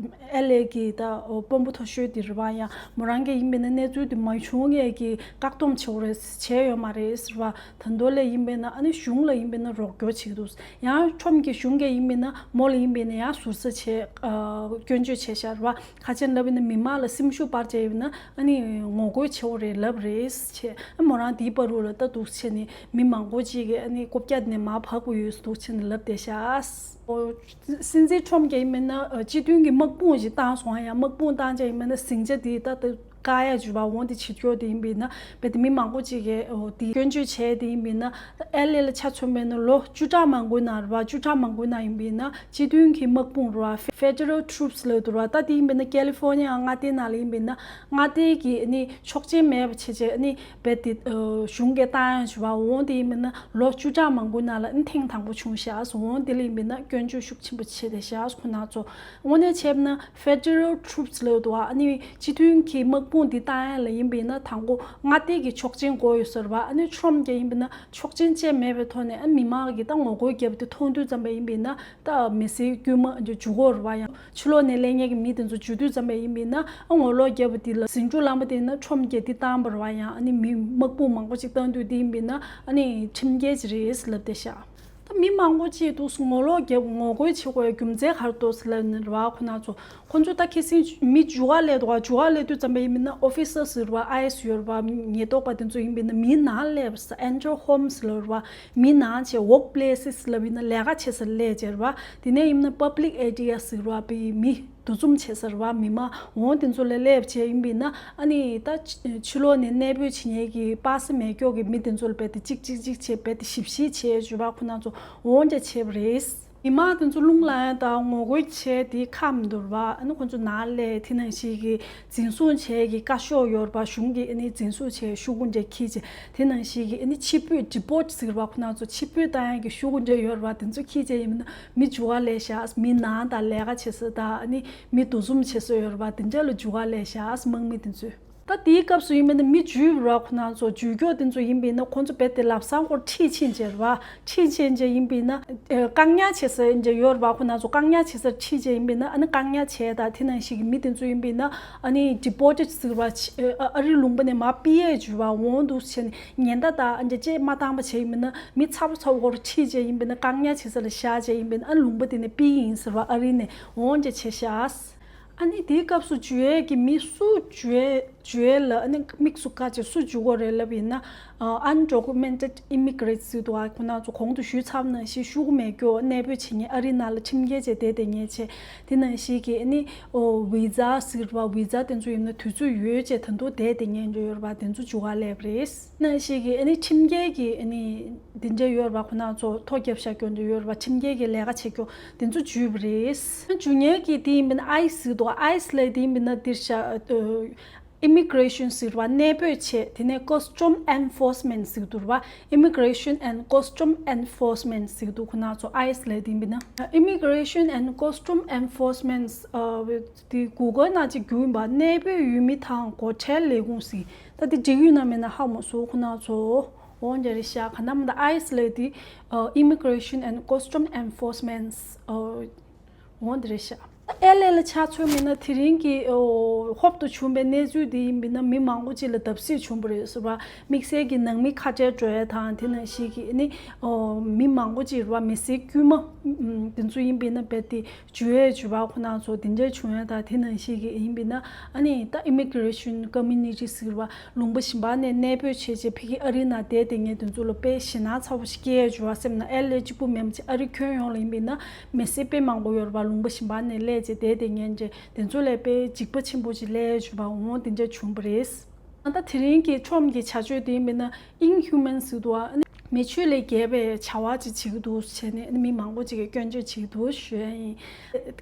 ཨེལ་ཨེ་གི་ད་དཔོན་པོ་མཐོ་ཤོས་དེ་རེད་བ། ཡང་མོ་རང་གིས་ཡིན་པས་ན་གནས་ཚུལ་དེ་མ་བྱུང་ངེས་ཀྱི་བཀག་སྡོམ་བྱེད་འོ་རེད་བྱས་ཡོད་མ་རེད་ཟེར་བ། ད་མདོ་ལས་ཡིན་པས་ན་ཨ་ནི་གཞུང་ལ་ཡིན་པས་ན་རོགས་སྐྱོར་བྱེད་ཀྱི་འདུག་ཡང་ཁྲོམ་གྱི་གཞུང་གིས་ཡིན་པས་ན་མོ་ལ་ཡིན་པས་ན་ཡང་ཟུར་ཟ་བྱས་སྐྱོན་བརྗོད་བྱས་ཤག་རེད་བ། ཁ་ཆེན་ལབ་ཡིན་ན་མི་མང་ལ་སེམས་ཤུགས་སྤར་བྱས་ཡིན་ན་ཨ་ནི་ངོ་རྒོལ་བྱེད་འོ་རེད་ལབ་རེད་བྱས། ཨ་མོ་རང་དེའི་བར་རུ་ལ་ད་འདུག་བྱས་ནས་མི་མང་པོ་ཅིག་གིས་ཨ་ནི་རྐུབ་བཀྱག་ནས་མར་བབས་དགོས་ཡོད་འདུག་བྱས་ནས་ལབ་བསྡད་ཤག་སྲིད་འཛིན་ཁྲོམ་གྱིས་ཡིན་མིན་ན་སྤྱི་མཐུན་གྱི་དམག་དཔུང་ཞིག་བཏང་སོང་། ཡང་དམག་དཔུང་བཏང་བྱས་ཡིན་མིན་ན་ཟིང་ཆ་དེ་ད་ལྟ་བཀག་ཡ་བྱུས་པ་འོང་དེ་བྱེད་སྐྱོར་དེ་ཡིན་པས་ན་རྦད་དེ་མི་མང་པོ་ཅིག་གིས་དེ་སྐྱོན་བརྗོད་བྱས་དེ་ཡིན་པས་ན་ཨེལ་ཨེ་ལ་ཆ་མཚོན་པས་ན་ལོ་བཅུ་ཕྲག་མང་པོའི་ནང་རེད་བ། བཅུ་ཕྲག་མང་པོའི་ནང་ཡིན་པས་ན་སྤྱི་མཐུན་གྱི་དམག་དཔུང་རེད་བ། Federal Troops ལབ་འདུག་རེད་བ། ད་དེ་ཡིན་པས་ན་ཀེ་ལི་ཧྥོར་ནི་ཡ་མངའ་སྡེའི་ནང་ལ་ཡིན་པས་ན་མངའ་སྡེའི་གི་ནི་ཆོག་མཆན་མེད་པ་བྱས་བྱས་ནི། རྦད་དེ་གཞུང་གིས་བཏང་ཡང་བྱུས་པ་འོང་དེ་ཡིན་མིན་ན་ལོ་བཅུ་ཕྲག་མང་པོའི་ནང་ལ་ཨ་ནི་ཐེངས་དང་པོ་བྱུང་ཤག་འོང་དེ་ལ་ཡིན་མིན་ན་སྐྱོན་བརྗོད་ཤུགས་ཆེན་པོ་བྱས་བསྡད་ཤག་ཁོ་ན་ཚོ། དངོས་གནས་བྱས་ན་Federal Troops ལབ་འདུག་ཨ་ནི་སྤྱི་མཐུན་གྱི་དམག་དཔུང་འདི་བཏང་ཡ་ལ་ཡིན་པས་ན་དང་པོ་མངའ་སྡེ་གི་ཆོག་མཆན་དགོས་ཡོད་ས་རེད་བ། ཨ་ནི་ཁྲོམ་གྱི་ཡིན་པས་ན་ཆོག་མཆན་བཅས་མེད་པའི་ཐོག་ནས་ཨ་མི་མང་གི་ད་ངོ་རྒོལ་རྒྱབ་དེ་མཐོང་དུས་ཙམ་པ་ཡིན་པས་ན་ད་མི་སེར་དཀྱུས་མ་འཇུ་དགོས་རེད་བ། ཡང་ཕྱི་ལོགས་ནས་སླེབས་མཁན་གྱི་མི་དེ་ཚོ་འཇུ་དུས་ཙམ་པ་ཡིན་པས་ན་ཨ་ངོ་ལོག་རྒྱབ་པ་དེ་ལ་ཟིང་འཁྲུག་ལངས་པ་དེ་ན་ཁྲོམ་གྱིས་དེ་བཏང་བ་རེད་བ། ཡང་ཨ་ནི་མི་དམག་དཔུང་མང་པོ་ཅིག་བཏང་དུས་དེ་ཡིན་པས་ན་ཨ་ནི་ཁྲིམས་འགལ་ཅིག་རེད་ལབ་བསྡད་ཤག་ད་མི་མང་པོ་ཅིག་འདུག་ངོ་ལོག་རྒྱབ་ངོ་རྒོལ་བྱེད་དགོས་རྒྱུ་མཚན་ག་རེ་འདུག་ཟེར་ལབ་ན་རེད་བ། ཁོ་ན་ཚོ་ཁོ་ཚོ་ད་ཁ་སང་མི་འཇུ་ག་སླེབས་འདུག་ག་འཇུ་ག་སླེབས་དུས་ཙམ་པ་ཡིན་པས་ན་ཨོ་ཕི་སར་ཟེར་བ་ཨའི་ཨེས་ཡོད་རེད་བ། ཉེན་རྟོག་པ་དེ་ཚོ་ཡིན་པས་ན་མིའི་ནང་སླེབས་ཟེར། Enter homes ལབ་རེད་བ། མི་ནང་བྱས་work places ལབ་ཡིན་ན་ལས་ཀ་བྱེད་སར་སླེབས་བྱས་རེད་བ། དེ་ནས་ཡིན་ན་public area ཟེར་བ་པའི་མི་འདུ་འཛོམས་བྱེད་ས་རེད་བ། མི་མང་འོང་དེ་ཚོ་ལ་སླེབས་བྱས་ཡིན་པས་ན་ཨ་ནི་ད་ཕྱི་ཕྱི་ལོགས་ནས་གནས་སྤོས་བྱེད་མཁན་གྱི་པ་སེ་མེད་སྐྱོག་གི་མི་དེ་ཚོ་ལ་རྦད་དེ་གཅིག་གཅིག་གཅིག་བྱས་རྦད་དེ་ཞིབ་བཤེར་བྱས་བྱས་བ་ཁོ་ན་ཚོ་འོང་རྒྱ་བྱས་པ་རེད། མི་མང་དེ་ཚོ་རླུང་ལངས་ཡ་དང་ངོ་རྒོལ་བྱས་དེ་ཁག་མི་འདུག་རེད་བ། ཨ་ནི་ཁོ་ཚོ་ནང་སླེབས་དེ་ནང་བཞིན་གྱི་འཛིན་བཟུང་བྱས་ཀྱི་བཀའ་ཤོག་ཡོད་རེད་བ། གཞུང་གིས་ཨ་ནི་འཛིན་བཟུང་བྱས་ཤོག་གུ་འདྲ་འཁྱེར་བྱས་དེ་ནང་བཞིན་གྱི་ཨ་ནི་ཕྱིར་འབུད་deport ཟེར་བ་ཁོ་ན་ཚོ་ཕྱིར་འབུད་བཏང་ཡ་གི་ཤོག་གུ་འདྲ་ཡོད་རེད་བ། དེ་ཚོ་འཁྱེར་བྱས་ཡིན་ན་མི་འཇུ་ག་སླེབས་ཤག་མི་ནང་དང་ལས་ཀ་བྱེད་ས་དང་ཨ་ནི་མི་འདུ་འཛོམས་བྱེད་ས་ཡོད་རེད་བ། དེ་འདྲ་ལ་འཇུ་ག་སླེབས་ཤག་དམག་མི་དེ་ཚོས། ད་དེའི་སྐབས་སུ་ཡིན་པས་ན་མི་འཇུས་ར་ཁོ་ན་ཚོ་འཇུས་སྐྱོར་དེ་ཚོ་ཡིན་པས་ན་ཁོ་ཚོ་རྦད་དེ་ལམ་སང་ཁོ་ཁྲིད་ཕྱིན་བྱས་ར་ཁྲིད་ཕྱིན་བྱས་ཡིན་པས་ན་ཨེ་བཀག་ཉར་བྱེད་ས་འཇའ་ཡོད་ར་ཁོ་ན་ཚོ་བཀག་ཉར་བྱེད་སར་ཁྲིད་བྱས་ཡིན་པས་ན་ཨ་ནི་བཀག་ཉར་བྱས་ད་དེ་ནང་བཞིན་གྱི་མི་དེ་ཚོ་ཡིན་པས་ན་ཨ་ནི་deported ཟེར་བ་ཨ་རི་ལུང་པ་ནས་མར་ཕུད་ཡས་འཇུས་པ་འོང་འདུག་བྱས་ནས་ཉེན་བརྡ་དང་འཇའ་ཅེས་མ་བཏང་པ་བྱས་ཡིན་པས་ན་མི་ཚ་པོ་ཚ་པོ་ཁོ་ར་ཁྲིད་བྱས་ཡིན་པས་ན་བཀག་ཉར་བྱེད་ས་ལ་བཞག་བྱས་ཡིན་པས་ན་ཨ་ལུང་པ་དེ་ནས་ཕུད་ཡིན་ཟེར་བ་ཨ་རི་ནས་འོང་འཇའ་བྱས་ཤག་ཨ་ནི་དེའི་སྐབས་སུ་འཇུ་ཡས་ཀྱི་མི་སུ་འཇུ་ཡས་འཇུ་ཡས་ལ་ཨ་ནི་དམིགས་སུ་བཀར་བྱས་སུ་འཇུ་དགོས་རེད་ལབ་ཡིན་ན། ཨ་undocumented immigrants ཟེར་འདུག་ཨ་ཁོ་ན་ཚོ་གོང་དུ་ཞུས་ཚར་ནང་བཞིན་ཤོག་གུ་མེད་སྐྱོ་གནས་སྤོས་བྱེད་མཁན་ཨ་རི་ནང་ལ་ཁྲིམས་འགལ་བྱས་བསྡད་བསྡད་མཁན་བྱས་དེ་ནང་བཞིན་གྱི་ཨ་ནི་ཨོ་visa ཟེར་བ་visa དེ་ཚོ་ཡིན་ན་དུས་ཚོད་ཡོལ་བྱས་ད་དུང་བསྡད་བསྡད་མཁན་འདྲ་ཡོད་རེད་པ། དེ་ཚོ་འཇུ་ག་སླེབས་རེད། ནང་བཞིན་གྱི་ཨ་ནི་ཁྲིམས་འགལ་གྱི་ཨ་ནི་དེ་འདྲ་ཡོད་རེད་པ། ཁོ་ན་ཚོ་ཐོ་བརྒྱབ་བཞག་སྐྱོ་འདྲ་ཡོད་རེད་པ། ཁྲིམས་འགལ་གྱི་ལས་ཀ་བྱེད་སྐྱོ་དེ་ཚོ་འཇུས་པ་རེད། འཇུ་མཁན་གྱི་དེ་ཡིན་པ་ན་ཨའི་སི་ཟེར་འདུག་ཨའི་སི་ལབ་དེ་ཡིན་པ་ན་འདིར་བཞག Immigration ཟེར་བ་གནས་སྤོས་བྱས་དེ་ནས་Custom Enforcement ཟེར་འདུག་རེད་པ། Immigration and Custom Enforcement ཟེར་འདུག་ཁོ་ན་ཚོ་ཨའི་སི་ལབ་དེ་ཡིན་པ་ན། Immigration and Custom Enforcement ཨ་དེ་Google ནང་ཅིག་བརྒྱུད་ཡིན་པ་གནས་སྤོས་ཡུལ་མི་དང་སྒོ་ཁྲལ་ལས་ཁུངས་ཟེར། ད་དེ་འགྲིག་ཡོད་ན་མེད་ན་ཧ་མ་སོང་ཁོ་ན་ཚོ། འོ་འདྲ་རེད་ཤག་ག་ན་མ་ད་ཨའི་སི་ལབ་དེ་ཨ་Immigration and Custom Enforcement ཨ་འོ་འདི་རེད་ཤག་ཨེལ་ཨེ་ལ་ཆ་མཚོན་མིན་ན་དེ་རིང་གི་ཨོ་ཧོབ་ཏུ་བྱུང་བའི་གནས་ཚུལ་འདི་ཡིན་པས་ན་མི་མང་པོ་ཅིག་ལ་བརྡབ་གསིག་བྱུང་བ་རེད་ཟེར་བ། དམིགས་བསལ་གྱི་ནང་མི་ཁ་བྲལ་འགྲོ་ཡ་དང་དེ་ནང་བཞིན་གྱི་ཨ་ནི་ཨོ་མི་མང་པོ་ཅིག་རེད་བ། མི་སེར་དཀྱུས་མ་ཨམ་དེ་ཚོ་ཡིན་པས་ན་རྦད་དེ་འཇུ་ཡས་འཇུ་བ་ཁོ་ན་ཚོ་དེ་འདྲ་བྱུང་ཡ་དང་དེ་ནང་བཞིན་གྱི་ཡིན་པས་ན་ཨ་ནི་ད་Immigration Community ཟེར་བ། ལུང་པ་གཞན་པ་ནས་གནས་སྤོས་བྱས་བྱས་ཕ་གི་ཨ་རི་ནང་བསྡད་བསྡད་མཁན་དེ་ཚོ་ལ་དཔེ་ཞེད་སྣང་ཚ་པོ་ཞིག་སྐྱེས་ཡོད་བ་སེམས་ནང་། ཨེ་ལེ་གཅིག་པུ་མིན་པ་ཅིག་ཨ་རི་ཁྱོན་ཡོངས་ལ་ཡིན་པས་ན་མི་སེར་དཔེ་མང་པོ་ཡོད་རེད་པ། ལུང་པ་གཞན་པ་ནས་སླེབས་བྱས་བསྡད་བསྡད་མཁན་ཅིག་དེ་ཚོ་ལ་དཔེ་འཇིགས་པ་ཆེན་པོ་ཅིག་སླེབས་ཡོད་བ། འོང་དེ་འདྲ་བྱུང་བ་རེད། ད་དེ་རིང་གི་ཁྲོམ་གྱི་བྱ་སྤྱོད་དེ་ཡིན་པས་ན་inhuman ཟེར་འདུག་ཨ། མི་ཆོས་ལས་བརྒལ་བའི་བྱ་བ་ཅིག་བྱེད་ཀྱི་འདུག་བྱས་ནས་མི་མང་པོ་ཅིག་གིས་སྐྱོན་བརྗོད་བྱེད་ཀྱི་འདུག་ཞུ་ཡ་ཡིན།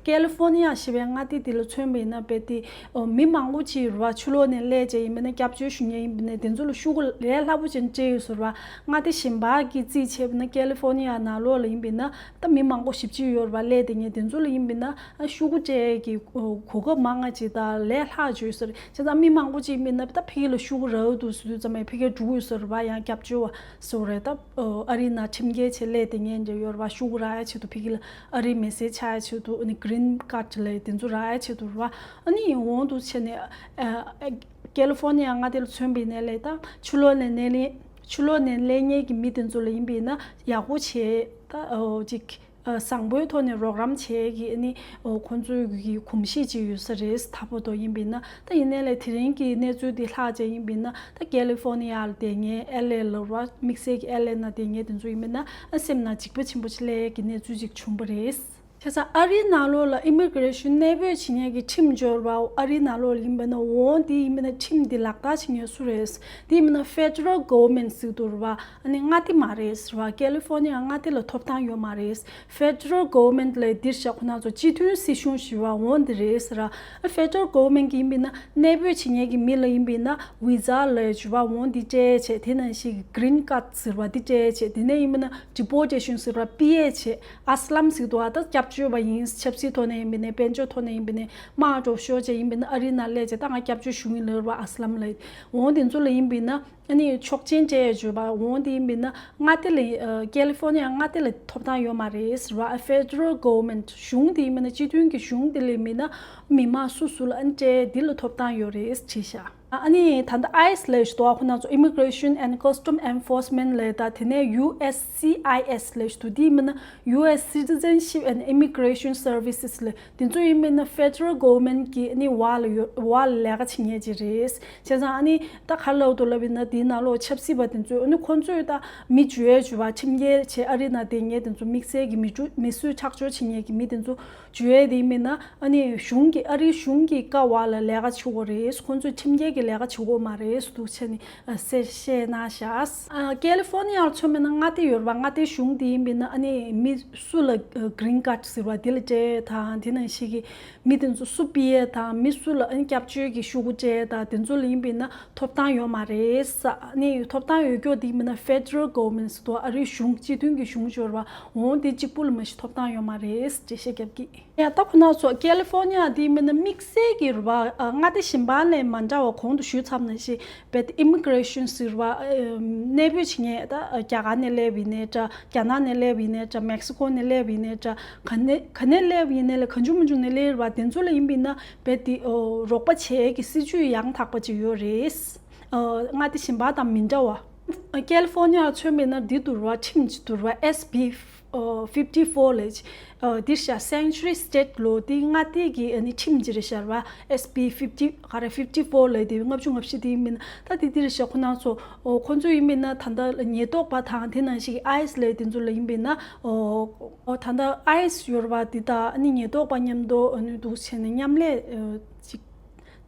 ཀེ་ལི་ཧྥོ་ནི་ཡ་ཞེས་པའི་མངའ་སྡེ་འདི་ལ་མཚོན་པ་ཡིན་ན་རྦད་དེ་མི་མང་པོ་ཅིག་རེད་བ། ཕྱི་ལོགས་ནས་སླེབས་བྱས་ཡིན་པ་ན་སྐྱབས་བཅོལ་ཞུ་མཁན་ཡིན་པ་ན་དེ་ཚོ་ལ་ཤོག་གུ་ལས་སླ་པོ་ཅིག་སྤྲད་ཡོད་ཟེར་བ། མངའ་སྡེ་གཞན་པ་གི་རྩིས་བྱས་པ་ན་ཀེ་ལི་ཧྥོ་ནི་ཡ་ནང་ལོགས་ལ་ཡིན་པ་ན་ད་མི་མང་པོ་ཞེ་པོ་ཅིག་ཡོད་རེད་བ། སླེབས་བསྡད་མཁན་དེ་ཚོ་ལ་ཡིན་པ་ན་ཤོག་གུ་སྤྲད་ཀྱི་གོ་སྐབས་མང་ང་ཅིག་དང་ལས་སླ་ཅིག་ཡོད་ཟེར། བྱས་ཙང་མི་མང་པོ་ཅིག་ཡིན་པ་ན་ད་ཕ་གི་ལ་ཤོག་གུ་རག་འདུག་ཟེར་དུས་ཙམ་པ་ཕ་གིར་འགྲོ་གི་ཡོད་ཟེར་བ། ཡང་སྐྱབས་བཅོལ་བ་སུ་རེད། ད་ཨ་རིའི་ནང་ཁྲིམས་འགལ་བྱས་སླེབས་བསྡད་མཁན་ཅིག་ཡོད་རེད་བ། ཤོག་གུ་རག་ཡ་ཆེད་དུ་ཕ་གི་ལ་ཨ་རིའི་མི་སེར་ཆགས་ཡ་ཆེད་དུ། ཨ་ནི་གི་རིན་ཀཱཌ་ལབ་དེ་ཚོ་རག་ཡ་ཆེད་དུ་རེད་བ། ཨ་ནི་འོང་དུས་བྱས་ནས་ཨ་ཀེ་ལི་ཧྥོ་ནི་ཡ་མངའ་སྡེ་ལ་མཚོན་པ་ཡིན་ན་ལས་ད་ཕྱི་ལོགས་ནས་སླེབས་ཕྱི་ལོགས་ནས་སླེབས་མཁན་གྱི་མི་དེ་ཚོ་ལ་ཡིན་པ་ཡིན་ན་ཡག་པོ་བྱས། ད་ཨོ་ཅིག་ཨ་བཟང་པོའི་ཐོག་ནས་རོགས་རམ་བྱེད་ཀྱི་ཨ་ནི་ཨོ་ཁོང་ཚོའི་གི་གོམས་གཤིས་ཅིག་ཡོད་ས་རེད། ད་བར་དུ་ཡིན་པ་ཡིན་ན། ད་ཡིན་ནའི་ལས་དེ་རིང་གི་གནས་ཚུལ་འདི་ལྷག་བྱས་ཡིན་པ་ཡིན་ན་ད་ཀེ་ལི་ཧྥོ་ནི་ཡ་ལ་བསྡད་མཁན་ཨེལ་ཨེ་ལ་རེད་བ། དམིགས་བསལ་གྱི་ཨེལ་ཨེ་ནང་བསྡད་མཁན་དེ་ཚོ་ཡིན་པ་ཡིན་ན་ཨ་སེམས་ནང་འཇིགས་པ་ཆེན་པོ་ཅིག་སླེབས་ཀྱི་གནས་ཚུལ་ཅིག་བྱུང་བ་རེད། བྱས་ཙང་ཨ་རིའི་ནང་ལོགས་ལ་ཨི་མི་གི་རེ་ཤོན་གནས་སྤོས་བྱེད་མཁན་གྱི་ཁྲིམས་སྦྱོར་བ་ཨ་རིའི་ནང་ལོགས་ལ་ཡིན་པ་ན་འོང་དེ་ཡིན་པ་ན་ཁྲིམས་འདི་ལག་བསྟར་བྱེད་མཁན་སུ་རེད། དེ་ཡིན་པ་ན་ཕེ་ཌི་རལ་གོ་ཝར་མེན་ཊི་ཟེར་འདུག་རེད་བ། ཨ་ནི་མངའ་སྡེ་མ་རེད་ཟེར་བ། ཀེ་ལི་ཧྥོ་ནི་ཡ་མངའ་སྡེ་ལ་ཐོབ་ཐང་ཡོད་མ་རེད། ཕེ་ཌི་རལ་གོ་ཝར་མེན་ཊི་ལ་འདིར་བཞག་ཁོ་ན་ཚོ་སྤྱི་མཐུན་སྲིད་གཞུང་ཞེས་པ་འོང་འདི་རེད་ཟེར། ཕེ་ཌི་རལ་གོ་ཝར་མེན་ཊི་གི་ཡིན་པ་ན་གནས་སྤོས་བྱེད་མཁན་གྱི་མི་ལ་ཡིན་པ་ན་ཝི་ཛ་ལ་ཞེས་པ་འོང་འདི་སྤྲད་བྱས། དེ་ནང་བཞིན་གི་གི་རིན་ཀཱཌ་ཟེར་བ་འདི་སྤྲད་བྱས། དེ་ནས་ཡིན་པ་ན་ཌི་པོར་ཊེ་ཤན་ཟེར་བ་ཕུད་བྱས། ཨ་སི་ལམ་ཟེར་འདུག་བ། ད་སྐྱབས་བཅོལ་བ་ཡིན། ཆབ་སྲིད་ཐོག་ནས་ཡིན་པ་ནས་དཔལ་འབྱོར་ཐོག་ནས་ཡིན་པ་ནས་དམག་འགྲོ་ཤོར་བྱས་ཡིན་པ་ན་ཨ་རིའི་ནང་སླེབས་བྱས་ད་ང་སྐྱབས་བཅོལ་ཞུ་གི་ཡིན་ལབ་རེད་བ། ཨ་སི་ལམ་ལ་འོང་དེ་ཚོ་ལ་ཡིན་པ་ཡིན་ན་ཨ་ནི་ཆོག་མཆན་སྤྲད་ཡ་བྱོས་པ་འོང་དེ་ཡིན་པ་ཡིན་ན་མངའ་སྡེ་ལ་ཨ་ཀེ་ལི་ཧྥོ་ནི་ཡ་མངའ་སྡེ་ལ་ཐོབ་ཐང་ཡོད་མ་རེད་ཟེར་བ། ཕེ་ཌི་རལ་གོ་ཝར་མེན་ཊི་གཞུང་དེ་ཡིན་པ་ཡིན་ན་སྤྱི་མཐུན་གྱི་གཞུང་དེ་ལ་ཡིན་པ་ཡིན་ན་མི་མང་སུ་སུ་ལ་ཨ་ནི་སྤྲད་འདི་ལ་ཐོབ་ཐང་ཡོད་རེད་བྲིས་ཤག་ཨ་ནི་ད་ལྟ་ཨའི་སི་ལབ་ཞིག་འདུག་ཁོ་ན་ཚོ་Immigration and Custom Enforcement ལབ། ད་དེ་ནས་ཡུ་ཨེས་སི་ཨའི་ཨེས་ལབ་ཞིག་འདུག་དེ་མིན་ན་ཡུ་ཨེས་Citizenship and Immigration Services ལབ། དེ་ཚོ་ཡིན་མིན་ན་ཕེ་ཌི་རལ་གོ་ཝར་མེན་ཊི་གི་ཨ་ནི་འོག་ལ་ཡོད། འོག་ལ་ལས་ཀ་བྱེད་མཁན་ཅིག་རེད། བྱས་ཙང་ཨ་ནི་ད་ག་ལབ་འདུག་ལབ་ཡིན་ན་དེའི་ནང་ལོགས་ཆབ་སྲིད་པ་དེ་ཚོས་ཨ་ནི་ཁོ་ཚོས་ད་མི་འཇུ་ཡས་འཇུ་བ་ཁྲིམས་འགལ་བྱས་ཨ་རི་ནང་བསྡད་མཁན་དེ་ཚོ་དམིགས་བསལ་གྱི་མི་འཇུ་མི་གསོད་ཁྲག་སྦྱོར་བྱེད་མཁན་གྱི་མི་དེ་ཚོ་འཇུ་ཡས་དེ་ཡིན་མིན་ན། ཨ་ནི་གཞུང་གི་ཨ་རིའི་གཞུང་གི་བཀའ་འོག་ལ་ལས་ཀ་བྱེད་དགོས་རེད། ཁོང་ཚོས་ཁྲིམས་འགལ་གྱི་ལས་ཀ་བྱེད་དགོས་མ་རེད་འདུག་བྱས་ནས་ཨ་གསལ་བཤད་གནང་ཤག་ཨ་ཀེ་ལི་ཧྥོ་ནི་ཡར་མཚོན་པ་ཡིན་ན་མངའ་སྡེ་ཡོད་རེད་པ། མངའ་སྡེའི་གཞུང་དེ་ཡིན་པ་ཡིན་ན་ཨ་ནི་མི་སུ་ལ་གི་རིན་ཀཱཌ་ཟེར་བ་དེ་ལ་སྤྲད་དང་དེ་ནང་བཞིན་གྱི་མི་དེ་ཚོ་སུ་ཕུད་ཡས་དང་མི་སུ་ལ་ཨ་ནི་སྐྱབས་བཅོལ་གྱི་ཤོག་གུ་སྤྲད་དང་དེ་ཚོ་ལ་ཡིན་པ་ཡིན་ན་ཐོབ་ཐང་ཡོད་མ་རེད། ཨ་ནི་ཐོབ་ཐང་ཡོད་ཀྱོག་དེ་ཡིན་པ་ཡིན་ན་ཕེ་ཌི་རལ་གོ་ཝར་མེན་ཊི་ཟེར་དུས་ཨ་རིའི་གཞུང་སྤྱི་མཐུན་གྱི་གཞུང་ཡོད་རེད་པ། འོང་དེ་གཅིག་པུ་ལ་མ་གཞི་ཐོབ་ཐང་ཡོད་མ་རེད་འགྲེལ་བཤད་རྒྱབ་ཀྱི། ཡ་ད་ཁོ་ན་ཚོ་ཀེ་ལི་ཧྥོ་ནི་ཡ་དེ་མིན་ན་དམིགས་བསལ་གྱི་རེད་པ། ཨ་མངའ་སྡེ་གཞན་པ་ལས་མ་འདྲ་བ་གོང་དུ་ཞུས་ཚར་ནང་བཞིན་རྦད་དེ་ཨི་མི་གི་རེ་ཤན་ཟེར་བ་ཨ་གནས་སྤོས་བྱེད་མཁན། ད་རྒྱ་གར་ནས་སླེབས་པ་ཡིན་ནའི་འདྲ། རྒྱ་ནག་ནས་སླེབས་པ་ཡིན་ནའི་འདྲ། མེག་སི་ཀོ་ནས་སླེབས་པ་ཡིན་ནའི་འདྲ། ག་ནས་ག་ནས་སླེབས་པ་ཡིན་ནའི་ལས་གང་བྱུང་མང་བྱུང་ནས་སླེབས་པ་དེ་ཚོ་ལ་ཡིན་པ་ཡིན་ན་རྦད་དེ་ཨོ་རོགས་པ་བྱེད་ཀྱི་སྲིད་ཇུས་ཡང་དག་པ་ཅིག་ཡོད་རེད། ཨ་མངའ་སྡེ་གཞན་པ་དང་མི་འདྲ་བ། ཀེ་ལི་ཧྥོ་ནི་ཡ་མཚོན་པ་ཡིན་ན་འདི་འདུག་རེད་པ། ཁྲིམས་ཅིག་འདུག་རེད་པ། ཨེས་བི་ཨ་ཕིབ་ཊི་ཕོར་ལབ་ཅིག་ཨ་འདིར་བཞག་སེང་ཅུ་རི་སི་ཊེཊ་ལོ་དེ་མངའ་སྡེ་གི་ཨ་ནི་ཁྲིམས་ཅིག་རེད་ཤག་རེད་པ། ཨེས་བི་ཕིབ་ཊི་ག་རེ་ཕིབ་ཊི་ཕོར་ལབ་དེ་ལྔ་བཅུ་ང་བཞི་དེ་ཡིན་པ་ཡིན་ན། ད་དེ་འདིར་བཞག་ཁོ་ན་ཚོ་ཨོ་ཁོ་ཚོ་ཡིན་པ་ཡིན་ན་ད་ལྟ་ཉེན་རྟོག་པ་དང་དེ་ནང་བཞིན་གྱི་ཨའི་སི་ལབ་དེ་ཚོ་ལ་ཡིན་པ་ཡིན་ན་ཨོ་ཨོ་ད་ལྟ་ཨའི་སི་ཡོད་རེད་པ། དེ་དང་ཨ་ནི་ཉེན་རྟོག་པ་མཉམ་དུ་ཨ་ནི་འདུག་བྱས་ནས་མཉམ་ལས་ཨ་ཅིག་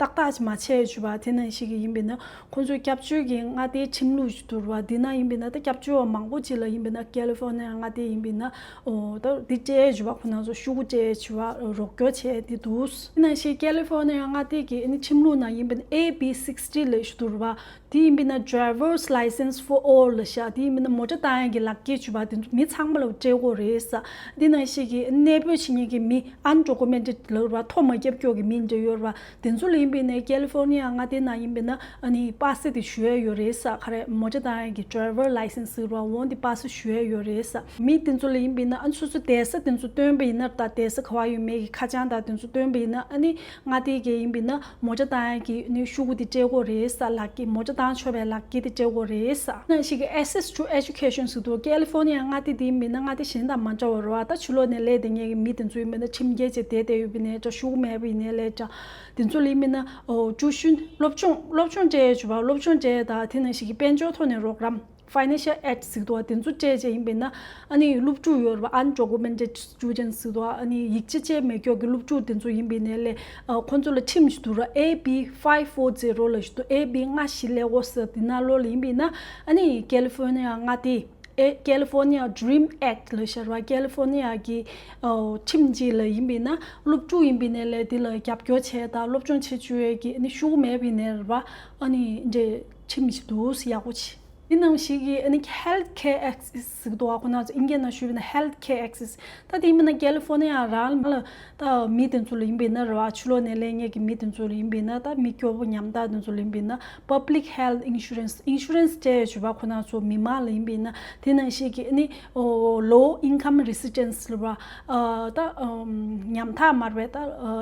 ཏག་ཏག་ཅིག་མ་བྱས་བྱས་པ་དེ་ནང་བཞིན་གྱི་ཡིན་པ་ཡིན་ན་ཁོང་ཚོའི་སྐྱབས་བཅོལ་གྱི་མངའ་སྡེའི་ཁྲིམས་ལུགས་ཤིག་འདུག་རེད་པ། འདི་ན་ཡིན་པ་ཡིན་ན་ད་སྐྱབས་བཅོལ་བ་མང་པོ་ཅིག་ལ་ཡིན་པ་ཡིན་ན་ཀེ་ལི་ཧྥོ་ནི་ཡ་མངའ་སྡེ་ཡིན་པ་ཡིན་ན་ཨོ་ད་འདི་སྤྲད་བྱས་པ་ཁོ་ན་ཚོ་ཤོག་གུ་སྤྲད་བྱས་པ་རོགས་སྐྱོར་བྱས་དེ་འདུག་དེ་ནང་བཞིན་ཀེ་ལི་ཧྥོ་ནི་ཡ་མངའ་སྡེ་གི་ཨ་ནི་ཁྲིམས་ལུགས་ནང་ཡིན་པ་ཡིན་ན་ཨེ་བི་སིག་སི་ཊི་ལབ་ཤིག་འདུག་རེད་པ། དེ་ཡིན་པ་ཡིན་ན་Driver's License for All ལབ་ཤག་དེ་ཡིན་པ་ཡིན་ན་མོ་ཊ་བཏང་ཡག་གི་ལག་འཁྱེར་བྱས་པ་དེ་ཚོ་མི་ཚང་མ་ལ་སྤྲད་དགོས་རེད་ཟེར། དེ་ནང་བཞིན་གྱི་གནས་སྤོས་བྱེད་མཁན་གྱི་མི་undocumented ལབ་རེད་པ། ཐོ་མ་བརྒྱབ་ཀྱོག་གི་མི་འདྲ་ཡོད་རེད་པ། དེ་ཚོ་ལ་ཡིན་པ་ཡིན་ན་ཀེ་ལི་ཧྥོ་ནི་ཡ་མངའ་སྡེ་ནང་ཡིན་པ་ཡིན་ན་ཨ་ནི་པ་སེ་དེ་ཞུ་ཡ་ཡོད་རེད་ཟེར། ག་རེ་མོ་ཊ་བཏང་ཡག་གི་Driver License ཟེར་བ་འོང་དེ་པ་སེ་ཞུ་ཡ་ཡོད་རེད་ཟེར། མི་དེ་ཚོ་ལ་ཡིན་པ་ཡིན་ན་ཨ་ནི་སོ་སོ་བསྡད་ས་དེ་ཚོ་སྟོན་པ་ཡིན་ན་ད་བསྡད་ས་ག་པར་ཡོད་མེད་ཀྱི་ཁ་བྱང་དང་དེ་ཚོ་སྟོན་པ་ཡིན་ན་ཨ་ནི་མངའ་སྡེ་གི་ཡིན་པ་ཡིན་ན་མོ་ཊ་བཏང་ཡག་གི་ནི་ཤོག་གུ་དེ་སྤྲད་དགོས་རེད་ཟེར། ལག་འཁྱེར་མོ་ཊ་བཏང་ཆོག་པའི་ལག་འཁྱེར་དེ་སྤྲད་དགོས་རེད་ཟེར། ནང་བཞིན་གྱི་Access to Education ཟེར་དུས་ཀེ་ལི་ཧྥོ་ནི་ཡ་མངའ་སྡེ་དེ་ཡིན་པ་ཡིན་ན་མངའ་སྡེ་གཞན་དང་མ་འདྲ་བ་རེད་པ། ད་ཕྱི་ལོགས་ནས་སླེབས་བསྡད་མཁན་གྱི་མི་དེ་ཚོ་ཡིན་པ་ཡིན་ན་ཁྲིམས་འགལ་བྱས་བསྡད་བསྡད་ཡོད་པ་ཡིན་ནའི་འདྲ། ཤོག་གུ་མེད་པ་ཡིན་ནའི་ལས་འདྲ། དེ་ཚོ་ལ་ཡིན་པ་ཡིན་ན་ཨོ་ཀྲུའུ་ཤུན་སློབ་སྦྱོང་སློབ་སྦྱོང་སྤྲད་བྱས་པ་སློབ་སྦྱོང་སྤྲད་དང་དེ་ནང་བཞིན་གྱི་དཔལ་འབྱོར་ཐོག་ནས་རོགས་རམ། Financial Aid ཟེར་དུས་དེ་ཚོ་སྤྲད་བྱས་ཡིན་པ་ཡིན་ན་ཨ་ནི་སློབ་ཕྲུག་ཡོད་རེད་པ། Undocumented Students ཟེར་དུས་ཨ་ནི་ཡིག་ཆ་བཅས་མེད་ཀྱོག་གི་སློབ་ཕྲུག་དེ་ཚོ་ཡིན་པ་ཡིན་ནའི་ལས་ཨ་ཁོང་ཚོ་ལ་ཁྲིམས་ཤིག་འདུག་ར། ཨེ་བི་ཕའིབ་ཕོར་ཛི་རོ་ལབ་ཤིག་འདུག་ཨེ་བི་ལྔ་བཞི་ཀླད་ཀོར་ཟེར་དེ་ནང་ལོགས་ལ་ཡིན་པ་ཡིན་ན་ཨ་ནི་ཀེ་ལི་ཧྥོ་ནི་ཡ་མངའ་སྡེ་ ཨེ་California Dream Act ལབ་ཤར་བ་California གི་ཨོ་ཁྲིམས་གཅིག་ལ་ཡིན་པས་ན་སློབ་ཕྲུག་ཡིན་པས་ན་ལས་དེ་ལ་རྒྱབ་སྐྱོར་བྱས་དང་སློབ་སྦྱོང་བྱེད་བཅུག་ཡས་ཀྱི་ཨ་ནི་ཤུགས་མེད་པས་ནས་ར་ཨ་ནི་འདྲེ་ཁྲིམས་ཤིག་འདུག་ཡག་པོ་ཆེ། དེ་ནང་བཞིན་གྱི་ཨ་ནི་Health Care Access ཟེར་གི་འདུག་བ། ཁོ་ན་ཚོ་ཨིན་སྐད་ནང་ཞུས་པ་ན་Health Care Access། ད་དེ་ཡིན་པ་ན་California རང་ལ་ད་མི་དེ་ཚོ་ལ་ཡིན་པས་ན་ར་བ་ཕྱི་ལོགས་ནས་སླེབས་མཁན་གྱི་མི་དེ་ཚོ་ལ་ཡིན་པས་ན་ད་མི་སྐྱོ་པོ་ཉམ་ཐག་དེ་ཚོ་ལ་ཡིན་པས་ན་Public Health Insurance Insurance སྤྲད་ཡོད་ཅུ་བ། ཁོ་ན་ཚོ་མི་མང་ལ་ཡིན་པས་ན་དེ་ནང་བཞིན་གྱི་ཨ་ནི་ཨོ་Low Income Residents ལ་བ་ཨ་ད་ཨམ་ཉམ་ཐག་མར་བས་ད་ཨ་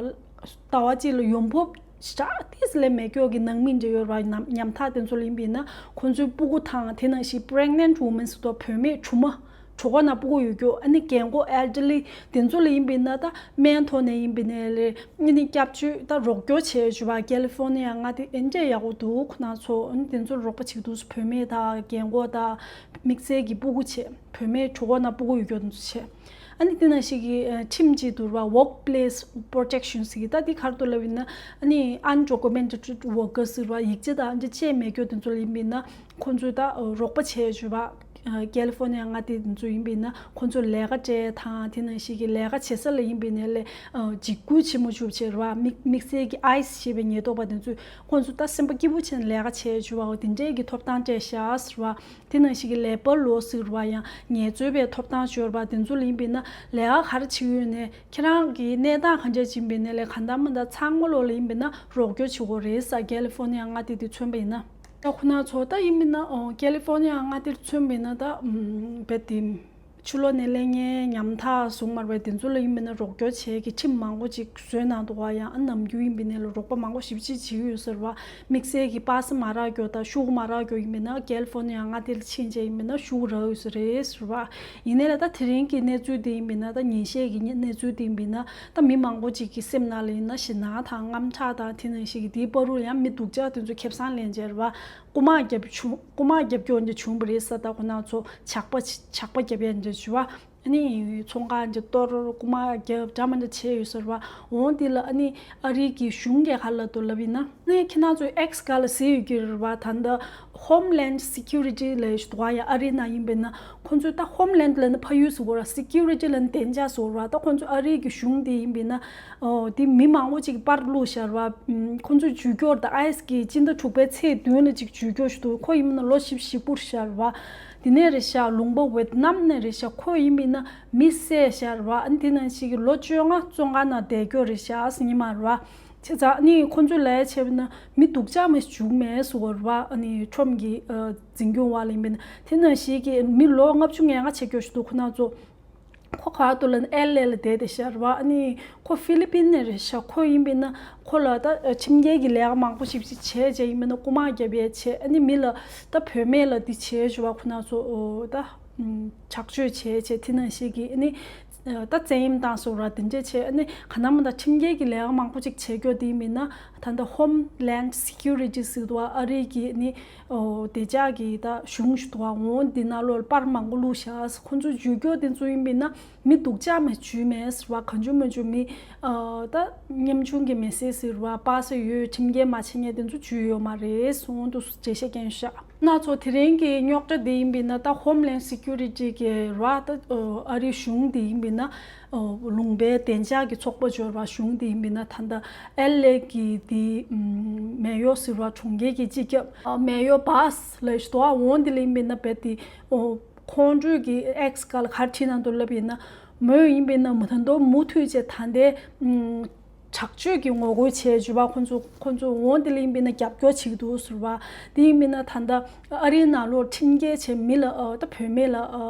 ཟླ་བ་གཅིག་ལ་ཡོང་འབབ་ཞག་ཏིས་ལས་མེད་སྐྱོ་གི་ནང་མི་འདྲ་ཡོད་ར་ཉམ་ཉམ་ཐག་དེ་ཚོ་ལ་ཡིན་པས་ན་ཁོ་ཚོའི་སྤུ་གུ་དང་དེ་ནང་བཞིན་Pregnant Women ཟེར་དོ་བུད་མེད་གྲུ་མ་གྲོད་ཁོག་ནང་སྤུ་གུ་ཡོད་རྒྱུ་ཨ་ནི་རྒན་གོག་Elderly དེ་ཚོ་ལ་ཡིན་པས་ན་ད་སྨན་ཐོག་ནས་ཡིན་པས་ན་ལས་ཨ་ནི་སྐྱབས་བཅོལ་ད་རོགས་སྐྱོར་བྱས་ཅུ་བ། California ང་དེ་ཨེ་འདྲས་ཡག་པོ་འདུག་ཁོ་ན་ཚོ་ཨ་ནི་དེ་ཚོ་རོགས་པ་བྱེད་འདུག་བུད་མེད་དང་རྒན་གོག་དང་དམིགས་བསལ་གྱི་སྤུ་གུ་བྱས་བུད་མེད་གྲོད་ཁོག་ནང་སྤུ་གུ་ཡོད་རྒྱུ་དེ་ཚོ་བྱས། ཨ་ནི་དེ་ནང་བཞིན་གྱི་ཨ་ཁྲིམས་གཅིག་ཏུ་ར་Workplace Protection ཟེར་གི་ད་དེ་ག་རེ་འདུག་ལབ་ཡིན་ན་ཨ་ནི་Undocumented Workers ཟེར་བ་ཡིག་ཆ་དང་འདི་ཅེས་མེད་སྐྱོ་དེ་ཚོ་ལ་ཡིན་པས་ན་ཁོང་ཚོས་ད་རོགས་པ་བྱས་བྱུས་པ། California ང་དེ་ཚོ་ཡིན་པས་ན་ཁོང་ཚོ་ལས་ཀ་སྤྲད་དང་དེ་ནང་བཞིན་གྱི་ལས་ཀ་བྱེད་ས་ལ་ཡིན་པས་ན་ལས་འཇིགས་སྐུལ་བྱེད་མ་བཅུག་བྱས་ར་བ། དམིགས་དམིགས་བསལ་གྱི་ICE ཞེས་པའི་ཉེན་རྟོག་པ་དེ་ཚོས་ཁོང་ཚོ་ད་སེམས་པ་སྐྱིད་པོ་བྱས་ནས་ལས་ཀ་བྱས་བྱུས་པའོ་དེ་འདྲས་ཀྱི་ཐོབ་ཐང་སྤྲད་ཤག་ཟེར་བ། དེ་ནང་བཞིན་གྱི་Labor Law ཟེར་བ་ཡང་ངལ་རྩོལ་བའི་ཐོབ་ཐང་ཤོར་བ་དེ་ཚོ་ལ་ཡིན་པས་ན་ལས་ཀ་ག་རེ་བྱེད་ཡོད་ནས་ཁྱེད་རང་གི་གནས་སྟངས་གང་འདྲ་ཅིག་ཡིན་པས་ན་ལས་གང་ལྟར་མ་ལྟར་ཚང་མ་ལོ་ལ་ཡིན་པས་ན་རོགས་སྐྱོར་བྱེད་དགོས་རེད་ས། California མངའ་སྡེ་དེ་མཚོན་པ་ཡིན་ན། ད་ཁོ་ན་ཚོ་ད་ཡིན་པས་ན་ཨོ་California མངའ་སྡེ་མཚོན་པ་ཡིན་ན་ད་རྦད་དེ་ཕྱི་ལོགས་ནས་སླེབས་མཁན་ཉམ་ཐག་བཟུང་མར་བས་དེ་ཚོ་ལ་ཡིན་པས་ན་རོགས་སྐྱོར་བྱེད་ཀྱི་ཁྲིམས་མང་པོ་ཅིག་བཟོས་གནང་འདུག་བ། ཡང་ཨ་ནམ་རྒྱུན་ཡིན་པས་ན་ལ་རོགས་པ་མང་པོ་ཞིབ་ཕྱིས་བྱེད་ཀྱི་ཡོད་ཟེར་བ། དམིགས་བསལ་གྱི་པ་སེ་མ་རག་རྒྱུ་དང་ཤུགས་མ་རག་རྒྱུ་ཡིན་པས་ན་California མངའ་སྡེ་ལ་ཕྱིན་བྱས་ཡིན་པས་ན་ཤུགས་རག་ཡོད་ས་རེད་ཟེར་བ། ཡིན་ནའི་ལ་ད་དེ་རིང་གི་གནས་ཚུལ་དེ་ཡིན་པས་ན་ད་ཉིན་ཤས་ཀྱི་གནས་ཚུལ་དེ་ཡིན་པས་ན་ད་མི་མང་པོ་ཅིག་གི་སེམས་ནང་ལ་ཡིན་ན་ཞེད་སྣང་དང་དངངས་སྐྲག་དང་དེ་ནང་བཞིན་གྱི་དེའི་བར་དུ་ཡང་མི་སྡུག་ཅག་དེ་ཚོ་ཁེ་བཟང་ལེན་བྱས་རེད་བ། རྐུ་མ་རྒྱབ་བྱུང་རྐུ་མ་རྒྱབ་སྐྱོར་འདི་བྱུང་བ་རེད་ས། ད་ཁོ་ན་ཚོ་ཇག་པ་ཇག་པ་རྒྱབ་ཡ་འདི་བྱུང་བ། ཨ་ནི་ཚོང་ཁང་འདི་གཏོར་རྐུ་མ་རྒྱབ་འདྲ་མ་འདྲ་བྱས་ཡོད་ཟེར་བ། འོང་འདི་ལ་ཨ་ནི་ཨ་རི་གི་གཞུང་གིས་ག་ལབ་འདུག་ལབ་ཡིན་ན། ཨ་ནི་ཁྱེད་རང་ཚོས་X་སྒང་ལ་གཟིགས་ཡོད་ཀྱི་རེད་བ། ད་ལྟ་Homeland Security ལབ་ཞིག་འདུག་ག་ཡ་ཨ་རི་ནང་ཡིན་པས་ན་ཁོང་ཚོས་ད་Homeland ལབ་ན་ཕ་ཡུལ་ཟེར་བ་ར། Security ལབ་ན་བདེ་འཇགས་ཟེར་བ་ར། ད་ཁོང་ཚོས་ཨ་རི་གི་གཞུང་དེ་ཡིན་པས་ན། ཨོ་དེ་མི་མང་པོ་ཅིག་པར་བླུགས་ཤར་བ། ཁོང་ཚོས་ཇུས་སྐྱོར་དང་ICE གི་སྤྱི་ཟླ་དྲུག་པའི་ཚེས་བདུན་ལ་ཅིག་ཇུས་སྐྱོར་ཞིག་འདུག་ཁོ་ཡིན་ན་ལོ་བཞི་བཅུ་ཞེ་དགུ་ཤར་བ། དེ་ནས་རེད་ཤག་ལུང་པ་ཝེ་ཏི་ནམ་ནས་རེད་ཤག་ཁོ་ཡིན་པས་ན་མི་བསད་ཤར་བ། ཨ་ནི་དེ་ནང་བཞིན་གྱི་ལོ་བཅོ་ལྔ་བཙོན་ཁང་ནང་བསྡད་རྒྱུ་རེད་ཤག་ཟེར་ཉི་མ་རེད་བ། བྱས་ཙང་ཨ་ནི་ཁོང་ཚོས་ལབ་ཡ་བྱས་པ་ན་མི་སྡུག་ཅག་མི་བྱུང་མེད་ཟེར་བ་རེད་བ། ཨ་ནི་ཁྲོམ་གྱི་འཛིན་སྐྱོང་བ་ལ་ཡིན་པས་ན་དེ་ནང་བཞིན་གྱི་མི་ལོ་ལྔ་བཅུ་ང་ལྔ་བྱེད་རྒྱུ་ཞིག་འདུག་ཁོ་ན་ཚོ། ཁོ་ག་རེ་འདུག་ལབ་ན་ཨེལ་ཨེ་ལ་བསྡད་བསྡད་ཤག་རེད་བ། ཨ་ནི་ཁོ་ཧྥི་ལི་པིན་ནས་རེད་ཤག་ཁོ་ཡིན་པས་ན་ཁོ་ལ་ད་ཁྲིམས་འགལ་གྱི་ལས་ཀ་མང་པོ་ཞིག་ཅིག་བྱས་བྱས་ཡིན་པས་ན་རྐུ་མ་རྒྱབ་ཡས་བྱས། ཨ་ནི་མི་ལ་ད་བུད་མེད་ལ་འདི་བྱས་ཞུ་བ་ཁོ་ན་ཚོ་ད་དྲག་སྤྱོད་བྱས་བྱས་དེ་ནང་བཞིན་གྱི་ཨ་ནི་ད་བཙན་གཡེམ་བཏང་སོང་ར་དེ་འདྲས་བྱས། ཨ་ནི་ག་ན་མ་ད་ཁྲིམས་འགལ་གྱི་ལས་ཀ་མང་པོ་ཅིག་བྱས་རྒྱུ་དེ་ཡིན་པས་ན་ད་ད་Homeland Security ཟེར་འདུག་བ། ཨ་རི་གི་ཨ་ནི། ཨོ་བདེ་འཇགས་ཀྱི་ད་གཞུང་ཞིག་འདུག་བ། འོང་འདི་ནང་ལོགས་ལ་པར་མང་པོ་བླུགས་ཤག་ཁོ་ཚོ་འཇུས་རྒྱུ་དེ་ཚོ་ཡིན་པས་ན་མི་སྡུག་ཅག་མི་འཇུས་མེད་ཟེར་བ། གང་བྱུང་མི་འཇུས་མི་ཨ་ད་ཉམ་ཆུང་གི་མི་སེར་ཟེར་བ། པ་སེ་ཡོད་ཁྲིམས་འགལ་མ་བྱེད་མཁན་དེ་ཚོ་འཇུས་ཡོད་མ་རེད་གསུངས་འདུག་འགྲེལ་བཤད་བསྐྱོན་ཤག་ང་ཚོ་དེ་རིང་གི་རྙོག་དྲ་འདི་ཡིན་པས་ན་ད་Homeland Security གི་ར་ད་ཨ་རི་གཞུང་འདི་ཡིན་པས་ན། ལུང་པའི་བདེ་འཇགས་ཀྱི་ཚོགས་པ་འབྱོར་བ་གཞུང་དེ་ཡིན་པས་ན་ད་ལྟ་ཨེལ་ཨེ་གི་དེ་མེ་ཡོ་ཟེར་བ་གྲོང་ཁྱེར་གྱི་སྤྱི་ཁྱབ་མེ་ཡོ་བཱས་ལབ་ཞིག་འདུག་འོང་དེ་ལ་ཡིན་པས་ན་བེད་དེ་ཁོང་ཚོས་ཀྱི་X་སྒང་ལ་ག་རེ་བྲིས་གནང་འདུག་ལབ་ཡིན་ན་མོས་ཡིན་པས་ན་མུ་མཐུད་དོ་མུ་མཐུད་བྱས་ད་ལྟའི་དྲག་སྤྱོད་ཀྱི་ངོ་རྒོལ་བྱས་བྱུས་པ་ཁོང་ཚོ་ཁོང་ཚོ་འོང་དེ་ལ་ཡིན་པས་ན་རྒྱབ་སྐྱོར་བྱེད་ཀྱི་འདུག་ཟེར་བ། དེ་ཡིན་པས་ན་ད་ལྟ། ཨ་རིའི་ནང་ལོགས་ཁྲིམས་འགལ་བྱས་མི་ལ་ཨ་ད་བུད་མེད་ལ་ཨ་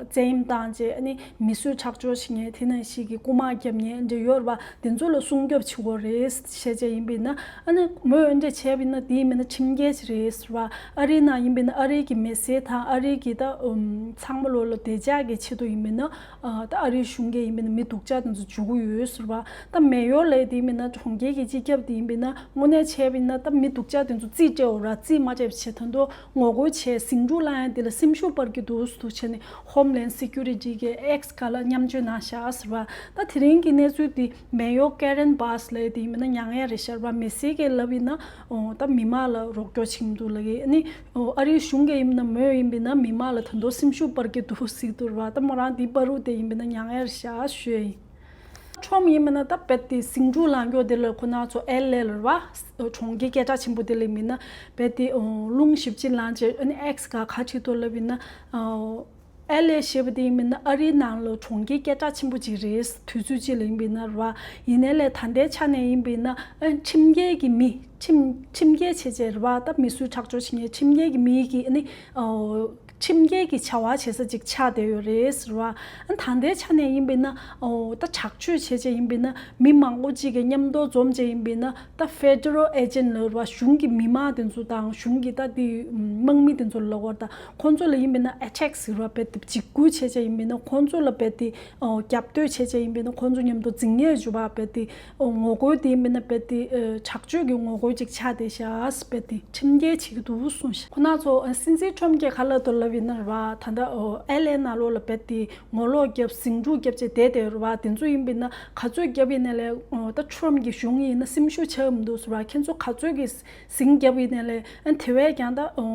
བཙན་གཡེམ་བཏང་བྱས་ཨ་ནི་མི་གསོད་ཁྲག་སྦྱོར་བྱེད་མཁན་དེ་ནང་བཞིན་གྱི་རྐུ་མ་རྒྱབ་མཁན་འདྲ་ཡོད་རེད་པ། དེ་ཚོ་ལ་སྲུང་སྐྱོབ་བྱེད་དགོས་རེད་བཤད་བྱས་ཡིན་པས་ན་ཨ་ནི་མོས་འདྲ་བྱས་པས་ན་དེ་ཡིན་པས་ན་ཁྲིམས་འགལ་ཞིག་རེད་ཟེར་བ། ཨ་རིའི་ནང་ཡིན་པས་ན་ཨ་རིའི་གི་མི་སེར་དང་ཨ་རིའི་གི་ད་ཚང་མ་ལོ་ལ་བདེ་འཇགས་ཀྱི་ཆེད་དུ་ཡིན་པས་ན་ཨ་ད་ཨ་རིའི་གཞུང་གིས་ཡིན་པས་ན་མི་སྡུག་ཅག་དེ་ཚོ་འཇུ་གི་ཡོད་ཟེར་བ། ད་མེ་ཡོ་ལས་ དེ་ཡིན་པས་ན་གྲོང་ཁྱེར་གྱི་སྤྱི་ཁྱབ་དེ་ཡིན་པས་ན་དངོས་གནས་བྱས་པས་ན་ད་མི་སྡུག་ཅག་དེ་ཚོ་རྩིས་སྤྲད་འོ་ར། རྩིས་མ་སྤྲད་པ་བྱས་ད་དུང་ངོ་རྒོལ་བྱས་ཟིང་འཁྲུག་བསླང་ཡ་དེ་ལ་སེམས་ཤུགས་སྤར་གྱི་འདུག་ཟེར་འདུག་བྱས་ནས་Homeland Security གི་X་སྒང་ལ་མཉམ་སྤྱོད་གནང་བཞག་ཟེར་བ། ད་དེ་རིང་གི་གནས་ཚུལ་དེ་མེ་ཡོར་ཀེ་རན་བྷ་སི་ལབ་ཡ་དེ་ཡིན་པས་ན་མྱ་ངན་རེད་ཤག་ར། མི་སེར་གྱིས་ལབ་ཡིན་ན་ཨོ་ད་མི་མང་ལ་རོགས་སྐྱོར་བྱེད་ཀྱི་འདུག་ལབ་ཀྱི། ཨ་ནི་ཨོ་ཨ་རིའི་གཞུང་གིས་ཡིན་ན་མོས་ཡིན་པས་ན་མི་མང་ལ་ད་དུང་སེམས་ཤུགས་སྤར་གྱི་འདུག་ཟེར་འདུག་ར། ད་མོ་རང་དེ་བར་དུ་དེ་ཡིན་པས་ན་མྱ་ངན་རེད་ཤག་ཞུ་ཡ་ཡིན། ཁྲོམ་ཡིན་མིན་ན་ད་རྦད་དེ་ཟིང་འཁྲུག་ལངས་ཀྱོག་དེ་ལ་ཁོ་ན་ཚོ་ཨེལ་ཨེ་ལ་ར་བ། གྲོང་ཁྱེར་སྐད་གྲགས་ཆེན་པོ་དེ་ལ་ཡིན་མིན་ན་རྦད་དེ་རླུང་ཞིབ་ཅིག་ལངས་བྱས། ཨ་ནི་X་སྒང་ག་བྲིས་འདུག་ལབ་ཡིན་ན། ཨེལ་ཨེ་ཞེས་པ་དེ་ཡིན་མིན་ན་ཨ་རིའི་ནང་ལ་གྲོང་ཁྱེར་སྐད་གྲགས་ཆེན་པོ་ཅིག་རེད། དུས་ཚོད་ཅིག་ལ་ཡིན་པིན་ན་ར་བ། ཡིན་ནའི་ལས་ད་ལྟའི་ཆ་ནས་ཡིན་པིན་ན་ཨ་ཁྲིམས་འགལ་གྱི་མི། ཁྲིམས་ཁྲིམས་འགལ་བྱས་བྱས་ར་བ། ད་མི་གསོད་ཁྲག་སྦྱོར་བྱེད་མཁན་ཁྲིམས་འགལ་གྱི་མི་གི་ཨ་ནི་ཨོ། ཁྲིམས་འགལ་གྱི་བྱ་བ་བྱེད་ས་ཅིག་ཆགས་བསྡད་ཡོད་རེད་ཟེར་བ། ཨ་ད་ལྟའི་ཆ་ནས་ཡིན་པས་ན་ཨོ་ད་དྲག་སྤྱོད་བྱས་བྱས་ཡིན་པས་ན་མི་མང་པོ་ཅིག་གི་མཉམ་དུ་འཛོམས་བྱས་ཡིན་པས་ན་ད་Federal Agent་ལབ་ར་བ། གཞུང་གི་མི་མང་དེ་ཚོ་དང་གཞུང་གི་ད་དེ་དམག་མི་དེ་ཚོ་ལབ་དགོས་རེད། ད་ཁོང་ཚོ་ལ་ཡིན་པས་ན་attack་ཟེར་བ་རྦད་དེ་འཇིགས་སྐུལ་བྱས་བྱས་ཡིན་པས་ན་ཁོང་ཚོ་ལ་རྦད་དེ་ཨོ་རྒྱབ་གཏོད་བྱས་བྱས་ཡིན་པས་ན་ཁོང་ཚོ་མཉམ་དུ་འཛིང་ཡས་བྱུང་བ་རྦད་དེ། ཨོ་ངོ་རྒོལ་དེ་ཡིན་པས་ན་རྦད་དེ་ཨ་དྲག་སྤྱོད་ཀྱི་ངོ་རྒོལ་ཅིག་ཆགས་བསྡད་ཤག་རྦད་དེ་ཁྲིམས་འགལ་བྱེད་ཀྱི་འདུག་གསུངས་ཤག་ཁོ་ན་ཚོ་ཨ་སྲིད་འཛིན་ཁྲོམ་གྱིས་ག་ལབ་འདུག་ལབ་ཡིན་ན་ར་བ། ད་ལྟ་ཨོ་ཨེལ་ཨེ་ནང་ལོགས་ལ་རྦད་དེ་ངོ་ལོག་བརྒྱབ་ཟིང་འཁྲུག་བརྒྱབ་བྱས་བསྡད་བསྡད་ར་བ། དེ་ཚོ་ཡིན་པས་ན་ག་ཚོད་བརྒྱབ་ཡིན་ནའི་ལས་ཨོ་ད་ཁྲོམ་གྱི་གཞུང་ཡིན་ན་སེམས་ཤུགས་ཆག་གི་མི་འདུག་ཟེར་བ། ཁྱེད་ཚོ་ག་ཚོད་ཀྱི་ཟིང་བརྒྱབ་ཡིན་ནའི་ལས་ཨ་དེ་བས་ཀྱང་ད་ཨོ་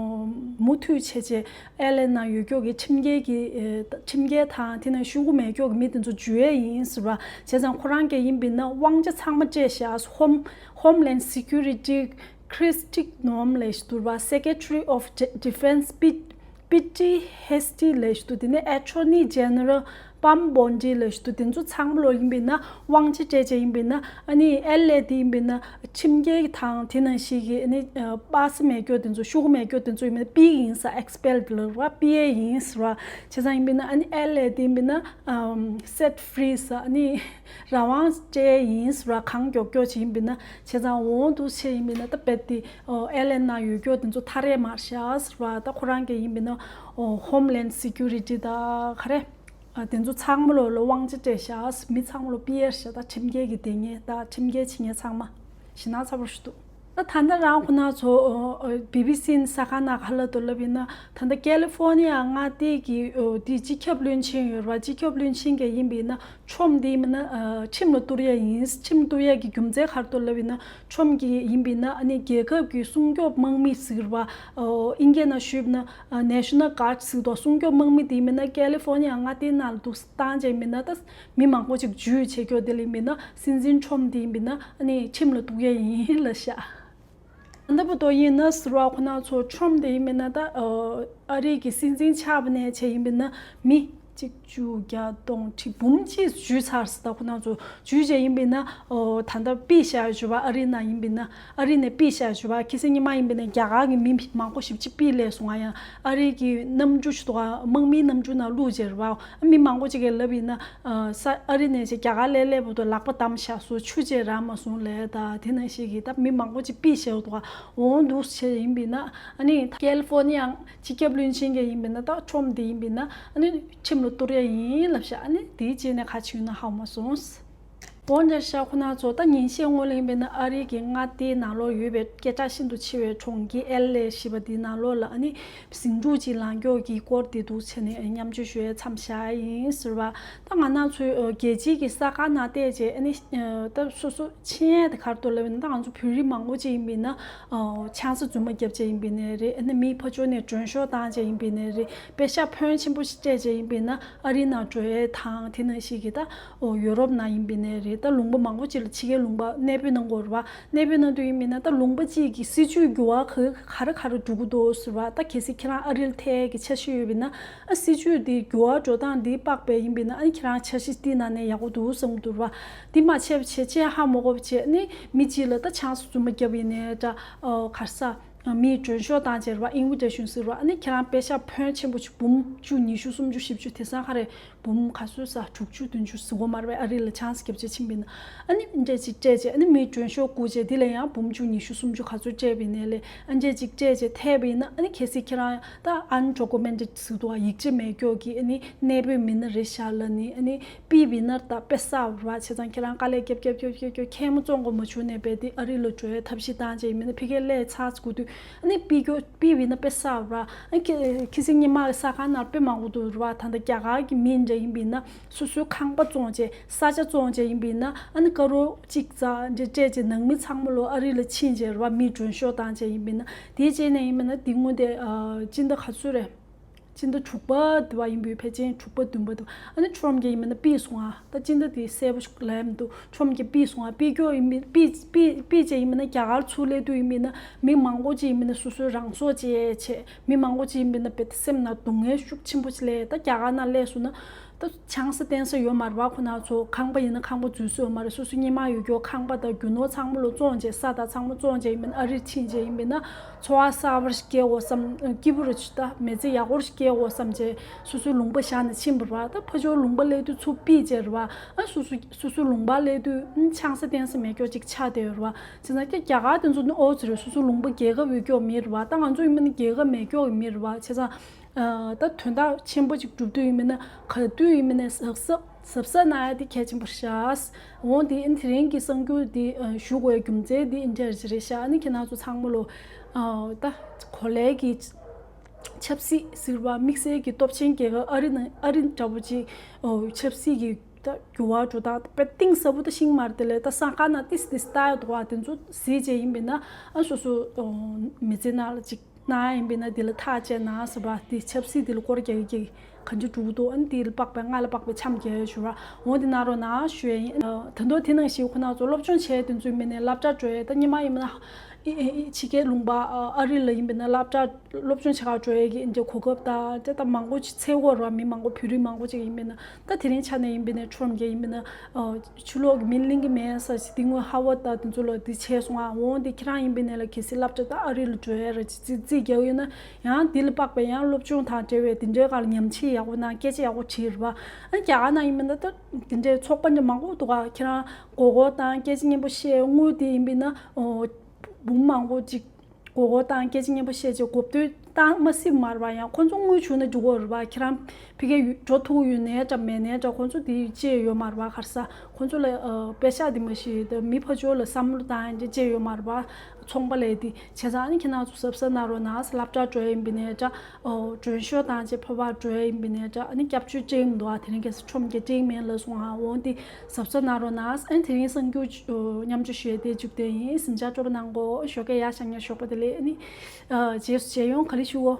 མུ་མཐུད་བྱས་བྱས་ཨེལ་ཨེ་ནང་ཡོད་ཀྱོག་གི་ཁྲིམས་འགལ་གྱི་ཨེ་ཁྲིམས་འགལ་དང་དེ་ནང་ཤོག་གུ་མེད་ཀྱོག་གི་མི་དེ་ཚོ་འཇུ་ཡས་ཡིན་ཟེར་བ། བྱས་ཙང་ཁོ་རང་གིས་ཡིན་པས་ན་དབང་ཆ་ཚང་མ་སྤྲད་ཤག Home Homeland Security Kristi Noem་ལབ་ཞིག་འདུག་ར་བ། Secretary of De- Defense Pete Pete Hegseth་ལབ་ཞིག་འདུག་དེ་ནས་Attorney General Pam Bondi་ལབ་ཞིག་འདུག་དེ་ཚོ་ཚང་མ་ལོ་ཡིན་པས་ན་དབང་ཆ་སྤྲད་བྱས་ཡིན་པས་ན་ཨ་ནི་ཨེལ་ཨེ་དེ་ཡིན་པས་ན་ཁྲིམས་འགལ་དང་དེ་ནང་བཞིན་གྱི་ཨ་ནི་ཨ་པ་སེ་མེད་ཀྱོག་དེ་ཚོ་ཤོག་གུ་མེད་ཀྱོག་དེ་ཚོ་ཡིན་པས་ན་ཕུད་ཀྱི་ཡིན་ཟེར། Expel་ལབ་ར་བ། ཕུད་ཡས་ཡིན་ཟེར་བ། བྱས་ཙང་ཡིན་པས་ན་ཨ་ནི་ཨེལ་ཨེ་དེ་ཡིན་པས་ན་ཨམ་set free་ཟེར། ཨ་ནི་རང་དབང་སྤྲད་ཡས་ཡིན་ཟེར་བ། གང་མགྱོགས་མགྱོགས་བྱས་ཡིན་པས་ན། བྱས་ཙང་འོ་འདུག་བྱས་ཡིན་པས་ན་ད་རྦད་དེ་ཨོ་ཨེལ་ཨེ་ནང་ཡོད་ཀྱོག་དེ་ཚོ་ཐར་ཡས་མ་རེད་ཤག་ཟེར་བ། ད་ཁོ་རང་གིས་ཡིན་པས་ན་ཨོ་Homeland Security་ད་ག་རེ། ཨ་དེ་ཚོ་ཚང་མ་ལོ་ལ་དབང་ཆ་སྤྲད་ཤག་མི་ཚང་མ་ལོ་ཕུད་ཡས་ཤག་ད་ཁྲིམས་འགལ་གྱི་དེ་ཉེས་ད་ཁྲིམས་འགལ་བྱེད་མཁན་ཚང་མ་ཞེད་སྣང་ཚ་པོ་ཞིག་འདུག་ད་ད་ལྟ་རང་ཁོ་ན་ཚོ་ཨོ་ཨོ་བི་བི་སི་གསར་ཁང་ནང་ག་ལབ་འདུག་ལབ་ཡིན་ན། ད་ལྟ་ཀ་ལི་ཧྥོ་ནི་ཡ་མངའ་སྡེ་གི་ཨོ་དེ་སྤྱི་ཁྱབ་བློན་ཆེན་ཡོད་རེད་བ། སྤྱི་ཁྱབ་བློན་ཆེན་གྱིས་ཡིན་པས་ན་ཁྲོམ་དེ་ཡིན་ན་ཨ་ཁྲིམས་ལ་གཏུག་ཡས་ཡིན། ཁྲིམས་གཏུག་ཡས་ཀྱི་རྒྱུ་མཚན་ག་རེ་འདུག་ལབ་ཡིན་ན། ཁྲོམ་གྱི་ཡིན་པས་ན་ཨ་ནི་རྒྱལ་ཁབ་ཀྱི་སྲུང་སྐྱོབ་དམག་མི་ཟེར་བ། ཨོ་ཨིན་སྐད་ནང་ཞུས་པ་ན་ཨ་National Guard་ཟེར་དོ། སྲུང་སྐྱོབ་དམག་མི་དེ་ཡིན་པས་ན་ཀ་ལི་ཧྥོ་ནི་ཡ་མངའ་སྡེའི་ནང་ལ་འདུག་བཏང་བྱས་ཡིན་པས་ན། ད་མི་མང་པོ་ཅིག་འཇུས་བྱས་ཀྱོག་དེ་ལ་ཡིན་པས་ན་སྲིད་འཛིན་ཁྲོམ་དེ་ཡིན་པས་ན་ཨ་ནི་ཁྲིམས་ལ་གཏུག་ཡས་ཡིན་ལབ་ཤག་ད་ལྟ་བར་དུ་ཡིན་ན་ཟེར་བ་ཁོ་ན་ཚོ་ཁྲོམ་དེ་ཡིན་པས་ན་ད་ཨ་རི་གི་སྲིད་འཛིན་ཆགས་པ་ནས་བྱས་ཡིན་པས་ན་མི་གཅིག་བཅུ་བརྒྱ་སྟོང་ཁྲི་འབུམ་གཅིག་འཇུས་ཚར་ཟེར། ད་ཁོ་ན་ཚོ་འཇུས་བྱས་ཡིན་པས་ན་ཨོ་ད་ལྟ་ཕུད་བཞག་ཡོད་བ། ཨ་རི་ནང་ཡིན་པས་ན་ཨ་རི་ནས་ཕུད་བཞག་ཡོད་བ། ཁ་སང་ཉི་མ་ཡིན་པས་ན་རྒྱ་གར་གི་མི་མང་པོ་ཞེ་པོ་ཅིག་ཕུད་སླེབས་སོང་། ང་ཡང་ཨ་རི་གི་གནམ་གྲུ་ཞིག་འདུག་ག་དམག་མིའི་གནམ་གྲུ་ནང་བླུགས་བྱས་རེད་བ། མི་མང་པོ་ཅིག་གིས་ལབ་ཡིན་ན། ཨ་ས་ཨ་རི་ནས་ཅིག་རྒྱ་གར་སླེབས་སླེབས་བར་དུ་ལག་པ་བསྡམས་བཞག་སོང་། ཆུ་ཅིག་རག་མ་སོང་ལབ། ད་དེ་ནང་བཞིན་གྱི་ད་མི་མང་པོ་ཅིག་ཕུད་བཞག་འདུག་ག་འོ་འདུག་བྱས་ཡིན་པས་ན་ཨ་ནི་ཀལ་ཧྥོ་ནི་ཡ་སྤྱི་ཁྱབ་བློན་ཆེན་གྱིས་ཡིན་པས་ན་ད་ཁྲོམ་དེ་ཡིན་པས་ན་ཨ་ནི་ཁྲིམས་ལ་གཏུག་ཡས་ཡིན་ལབ་ཤག་ཨ་ནི་དེའི་རྗེས་ནས་ག་རེ་བྱུང་ན་ཧ་གོ་མ་སོང་། འོ་འདྲ་ཤག་ཁོ་ན་ཚོ་ད་ཉིན་ཤས་སྔོན་ལ་ཡིན་པས་ན་ཨ་རི་གི་མངའ་སྡེའི་ནང་ལོགས་ཡོད་པའི་སྐད་གྲགས་ཤིན་ཏུ་ཆེ་བའི་གྲོང་ཁྱེར་ཨེལ་ཨེ་ཞེས་པ་དེའི་ནང་ལོགས་ལ་ཨ་ནི་ཟིང་འཁྲུག་ཅིག་ལངས་ཀྱོག་གི་སྐོར་དེ་འདུག་བྱས་ནས་མཉམ་སྤྱོད་ཞུ་ཡས་མཚམས་བཞག་ཡིན་ཟེར་བ། ད་ང་རང་ཚོའི་ཨ་རྒྱལ་སྤྱིའི་གི་གསར་ཁང་ནང་བལྟས་རྗེས་ཨ་ནི་ཨ་ད་སོ་སོ་མཆན་ཡས་དེ་ག་རེ་འདུག་ལབ་ན། ད་ང་ཚོ་བོད་རིགས་མང་པོ་ཅིག་ཡིན་པས་ན་ཨ་ཆང་ས་རྫུན་མ་བརྒྱབ་བྱས་ཡིན་པས་ནའི་རེད། ཨ་ནི་མི་ཕར་ཕྱོགས་ནས་མགྲོན་ཤོག་བཏང་བྱས་ཡིན་པས་ནའི་རེད། པེ་ཤག་ཕོན་ཆེན་པོ་ཞིག་སྤྲད་བྱས་ཡིན་པས་ན་ཨ་རི་ནང་འགྲོ་ཡས་དང་དེ་ནང་བཞིན་གྱི་ད་ཨོ་ཡོ་རོབ་ནང་ཡིན་པས་ནའི་རེད། ད་ལུང་པ་མང་པོ་ཅིག་ལ་ཕྱི་རྒྱལ་ལུང་པ་གནས་སྤོས་གནང་དགོས་རེད་བ། གནས་སྤོས་གནང་དུས་ཡིན་པས་ན་ད་ལུང་པ་གཅིག་གི་སྲིད་ཇུས་འགྱུར་བ་ག་ག་རེ་ག་རེ་འགྲོ་གི་འདུག་ཟེར་བ། ད་གལ་སྲིད་ཁྱེད་རང་ཨ་རིར་ཐད་ཀྱི་འཆར་གཞི་ཡོད་པས་ན་ཨ་སྲིད་ཇུས་འདི་འགྱུར་བ་འགྲོ་སྟངས་འདི་དཔག་པའི་ཡིན་པས་ན་ཨ་ཁྱེད་རང་འཆར་གཞི་འདི་ནང་ནས་ཡག་པོ་འདུག་བསམ་གྱི་འདུག་རེད་བ། འདི་མ་བྱས་པ་བྱས་ཅེས་ཧ་མ་གོ་བ་བྱས་ནི་མི་གཅིག་ལ་ད་ཆང་ས་རྫུན་མ་བརྒྱབ་ཡིན་ནའི་འདྲ། ཨོ་ག་རེ་ཟ། མིའི་མགྲོན་ཤོག་བཏང་བྱས་རེད་བ། ཨིན་ཝི་ཊེ་ཤན་ཟེར་བ། ཨ་ནི་ཁྱེད་རང་པེ་ཤག་ཕོན་ཆེན་པོ་ཞིག་འབུམ་བཅུ་ཉི་ཤུ་སུམ་ཅུ་བཞི་བཅུ་དེང་སང་ག་རེ་འབུམ་ག་ཚོད་ས་དྲུག་ཅུ་བདུན་ཅུ་ཟེར་གོ་མ་རེད་བས། ཨ་རི་ལ་ཆང་ས་རྒྱབ་བྱས་ཕྱིན་པས་ན། ཨ་ནི་འདྲས་ཅིག་སྤྲད་བྱས། ཨ་ནི་མིའི་མགྲོན་ཤོག་བསྐུར་བྱས། དེ་ལ་ཡང་འབུམ་བཅུ་ཉི་ཤུ་སུམ་ཅུ་ག་ཚོད་སྤྲད་པ་ཡིན་ནའི་ལས། ཨ་འདྲས་ཅིག་སྤྲད་བྱས་ཐེབས་པ་ཡིན་ན། ཨ་ནི་གལ་སྲིད་ཁྱེད་རང་ད་ཨན་ཌོ་ཀུ་མེན་ཊེཌ་ཟེར་འདུག་བ། ཡིག་ཆ་མེད་སྐྱོ་གི། ཨ་ནི་གནས་སྤོས་མི་སྣ་རེད་ཤག་ལབ་ནི། ཨ་ནི་པི་བི་ནར་དང་པེ་ས་ར་བྱས་ཙང་ཁྱེད་རང་དཀའ་ལས་རྒྱབ་རྒྱབ་རྒྱབ་རྒྱབ་རྒྱབ་མཁལ་མ་བཙོང་དགོས་མ་བྱུང་ནས་བས་དེ་ཨ་རི་ལ་འགྲོ་ཡའི་ཐབས་ཤེས་བཏང་བྱས་ཡིན་མིན་ན། ཕ་གིར་སླེབས་ཚར་དགོས་དུས། ཨ་ནི་པི་སྐྱོ་པི་བི་ན་པེ་ས་ར། ཨ་ཁི་ཁི་སི་ཉི་མ་གི་ས་ཁང་ནང་དཔེ་མང་པོ་འདུག་ར་བ། ད་ལྟ་རྒྱ་གར་གྱི་མི་འདྲ་ཡིན་པས་ན་སོ་སོའི་ཁང་པ་བཙོང་བྱས། ས་ཆ་བཙོང་བྱས་ཡིན་པས་ན། ཨ་ནི་ཀ་རོ་གཅིག་ཙམ་འདྲ་སྤྲད་བྱས་ནང་མི་ཚང་མ་ལོ་ཨ་རི་ལ་ཕྱིན་བྱས་ར་བ། མིའི་མགྲོན་ཤོག་བཏང་བྱས་ཡིན་པས་ན། དེའི་རྗེས་ནས་ཡིན་པས་ན་དེ་སྔོན་དེ་ཨ་སྤྱི་ཟླ་ག་ཚོད་རེད། སྤྱི་ཟླ་དྲུག་པ་དེ་བ་ཡིན་པས། ཕལ་ཆེར་དྲུག་པ་བདུན་པ་དེ་བ། ཨ་ནི་ཁྲོམ་གྱི་ཡིན་པས་ན་པིས་སོང་ཨ། ད་སྤྱི་ཟླ་དེ་གསལ་པོ་ཞིག་ལབ་ཡ་མི་འདུག་ཁྲོམ་གྱི་པིས་སོང་ཨ། པིས་སྐྱོ་ཡིན་པས། པིས་པིས་པིས་བྱས་ཡིན་པས་ན། རྒྱ་གར་ཚུར་སླེབས་དུས་ཡིན་པས་ན་མི་མང་པོ་ཅིག་ཡིན་པས་ན་སོ་སོའི་རང་སྲོག་བཅད་བྱས། མི་མང་པོ་ཅིག་ཡིན་པས་ན་བེད་སེམས་ནང་སྡུག་བསྔལ་ཤུགས་ཆེན་པོ་ཅིག་སླེབས། ད་རྒྱ་གར་ནང་སླེབས་སོང་ན་ད་ཆང་ས་བསྟེན་ས་ཡོད་མ་རེད་བ། ཁོ་ན་ཚོ་ཁང་པ་ཡིན་ན་ཁང་པ་འཛུལ་ས་ཡོད་མ་རེད། སོ་སོ་སྔོན་མ་ཡོད་རྒྱུ་ཁང་པ་དང་རྒྱུ་ནོར་ཚང་མ་ལོ་བཙོང་བྱས། ས་དང་ཚང་མ་བཙོང་བྱས་ཡིན་པས་ན། ཨ་རིར་ཕྱིན་བྱས་ཡིན་པས་ན། འཚོ་བ་གསར་པ་ཞིག་སྐྱེལ་དགོས་བསམ། སྐྱིད་པོ་རེ་ཞིག་ད་མི་ཚེ་ཡག་པོ་ཞིག་སྐྱེལ་དགོས་བསམ་བྱས་སོ་སོའི་ལུང་པ་བཞག་ནས་ཕྱིན་པ་རེད་བ། ད་ཕར་ཕྱོགས་ལུང་པ་སླེབས་དུས་ཚུར་པིས་བྱས་རེད་བ། ཨ་སོ་སོ་སོ་སོའི་ལུང་པ་སླེབས་དུས་ཨ་ཆང་ས་བསྟེན་ས་མེད་སྐྱོ་ཅིག་ཆགས་བསྡད་ཡོད་རེད་བ། བྱས་ཙང་ཀྱེ་རྒྱ་གར་དེ་ཚོ་ནི་ཨོ་ཙི་རེད། སོ་སོའི་ལུང་པ་རྒྱལ་ཁབ་ཡོད་སྐྱོ་མི་རེད་བ། ད་ང་ཚོ་ཡིན་པ་ནི་རྒྱལ་ཁབ་མེད་སྐྱོ་གི་མི་རེད་བ། བྱས་ཙང་ཨ་ད་དོན་དག་ཆེན་པོ་ཅིག་སྒྲུབ་དུས་ཡིན་པ་ན་ག་དུས་ཡིན་པ་ན་གཟབ་གཟབ་གཟབ་གཟབ་གནང་ཡ་དེ་གལ་ཆེན་པོ་རེད་ཤག་འོ་དེ་ཨ་ནི་དེ་རིང་གི་གསར་འགྱུར་འདི་ཨ་ཞུ་དགོས་རྒྱུ་མཚན་འདི་ཨ་འདྲ་རེད་ཤག་ཨ་ནི་ཁྱེད་རང་ཚོ་ཚང་མ་ལོ་ཨ་ད་གོ་ལའི་གི་ཆབ་སྲིད་ཟེར་བ། དམིགས་བསལ་གྱི་སྟོབས་ཆེན་རྒྱལ་ཁབ་ཨ་རི་ནང་ཨ་རི་འདྲ་པོ་ཅིག་ཨོ་ཆབ་སྲིད་ཀྱི་ད་འགྱུར་བ་འགྲོ་སྟངས་དཔེ་གཏིང་ཟབ་པོ་ད་ཤེས་ཀྱི་མ་རེད། དེ་ལས་ད་ས་ཁང་ནང་ཏིས་ཏིས་ལྟ་ཡ་འདུག་བ། དེ་ཚོ་གཟིགས་བྱས་ཡིན་པས་ན་ཨ་སོ་སོ་ཨོ་མི་ཚེ་ནང་ལ་ཅིག་ན་ཡིན་པས་ན་དེ་ལ་ཐག་བཅད་ན་ཟེར་བ། དེ་ཆབ་སྲིད་དེ་ལ་སྐོར་རྒྱག་གི་གང་ཅི་འགྲོ་གི་འདུག་ཨ་ནི་དེ་ལ་དཔག་པའི་ང་ལ་དཔག་པའི་འཆམ་རྒྱག་ཡ་ཞུ་བ། འོ་དེ་གནང་རོགས་གནང་ཞུ་ཡ་ཡིན། ཨ་ད་དུང་དེ་ནང་བཞིན་ཁོ་ན་ཚོ་སློབ་སྦྱོང་བྱས་དེ་ཚོ་ཡིན་པས་ན་སློབ་གྲྭ་འགྲོ་ཡ། ད་སྔོན་མ་ཡིན་པས་ན་ཨི་ཨི་ཨི་ཕྱི་རྒྱལ་ལུང་པ་ཨ་ཨ་རི་ལ་ཡིན་པས་ན་སློབ་གྲྭ་སློབ་སྦྱོང་བྱེད་གར་འགྲོ་ཡ་གི་འདྲ་གོ་སྐབས་དང་དེ་ད་མང་པོ་ཅིག་འཚོལ་དགོས་རེད་བ། མི་མང་པོ་བོད་རིགས་མང་པོ་ཅིག་ཡིན་པས་ན། ད་དེ་རིང་ཆ་ནས་ཡིན་པས་ན་ཁྲོམ་རྒྱག་ཡིན་པས་ན་ཨ། ཕྱི་ལོགས་ཀྱི་མི་གླེང་གི་མེད་ས་ཞིག་དེ་སྔོན་ཧ་ཝར་ཌ་དེ་ཚོ་ལ་དེ་བྱས་སོང་ཨ། འོང་དེ་ཁྱེད་རང་ཡིན་པས་ན་ལ་གལ་སྲིད་སློབ་གྲྭ་ད་ཨ་རི་ལ་འགྲོ་ཡ་ར་ཅིག་རྩིས་རྩིས་རྒྱག་ཡོད་ན་ཡང་དེ་ལ་དཔག་པའི་ཡང་སློབ་སྦྱོང་དང་འབྲེལ་བའི་དེ་འདྲའི་སྒང་ལ་ཉམས་ཞིབ་ཡག་པོ་གནང་། སྐད་ཆ་ཡག་པོ་དྲིས་རེད་བ། ཨ་རྒྱ་གར་ནང་ཡིན་པས་ན་ད་དེ་འདྲའི་ཚོགས་པ་འདྲ་མང་པོ་འདུག་ག་ཁྱེད་རང་མགོ་སྐོར་བཏང་། སྐད་ཆ་སྙན་པོ་བཤད། དངུལ་དེ་ཡིན་པས་ན་འོ་འབུམ་མང་པོ་ཅིག་མགོ་སྐོར་བཏང་། སྐད་ཆ་སྙན་པོ་བཤད་བྱས་གོ་བསྡུར་བཏང་མ་སྲིད་མ་རེད་བ། ཡང་ཁོང་ཚོ་དངུལ་བྱུང་ན་འགྲིག་གི་རེད་བ། ཁྱེད་རང་ཕ་གིར་ཡོད་འགྲོ་ཐུབ་ཡོད་ནའི་འདྲ་མེད་ནའི་འདྲ་ཁོང་ཚོ་དེ་ཅི་ཡོད་མ་རེད་བ། ག་རེ་ཟ། ཁོང་ཚོ་ལ་ཨ་པེ་ཤག་དེ་མ་གཞི་ད་མི་ཕར་ཕྱོགས་ལ་བསམ་བློ་བཏང་ཡ་ཅི་ཅི་ཡོད་མ་རེད་བ། ཚོང་པ་ལས་དེ་བྱས་ཙང་ཨ་ནི་ཁྱེད་རང་ཚོ་གཟབ་གཟབ་གནང་རོགས་གནང་། སློབ་གྲྭ་འགྲོ་ཡ་ཡིན་པས་ནའི་འདྲ། ཨོ་མགྲོན་ཤོག་བཏང་བྱས་ཕར་ཕར་འགྲོ་ཡ་ཡིན་པས་ནའི་འདྲ། ཨ་ནི་སྐྱབས་བཅོལ་ཅིག་མི་འདུག་ཨ། དེ་རིང་ཁ་སང་ཁྲོམ་རྒྱག་ཅིག་མིན་ལབ་སོང་ཨ། འོང་དེ་གཟབ་གཟབ་གནང་རོགས་གནང་། ཨ་ནི་དེ་རིང་གསར་འགྱུར་མཉམ་སྤྱོད་ཞུ་ཡ་དེ་མཇུག་བསྡུས་ཡིན། གཟིམ་འཇག་སྤྲོ་པོ་གནང་གོ་ཞོགས་ཀས་ཡར་ཤག་ཉལ་ཞོགས་པ་དེ་ལས། ཨ་ནི་ཨ་རྗེས་སུ་མཇལ་ཡོང་། ག་རེ་ཞུ་གོ།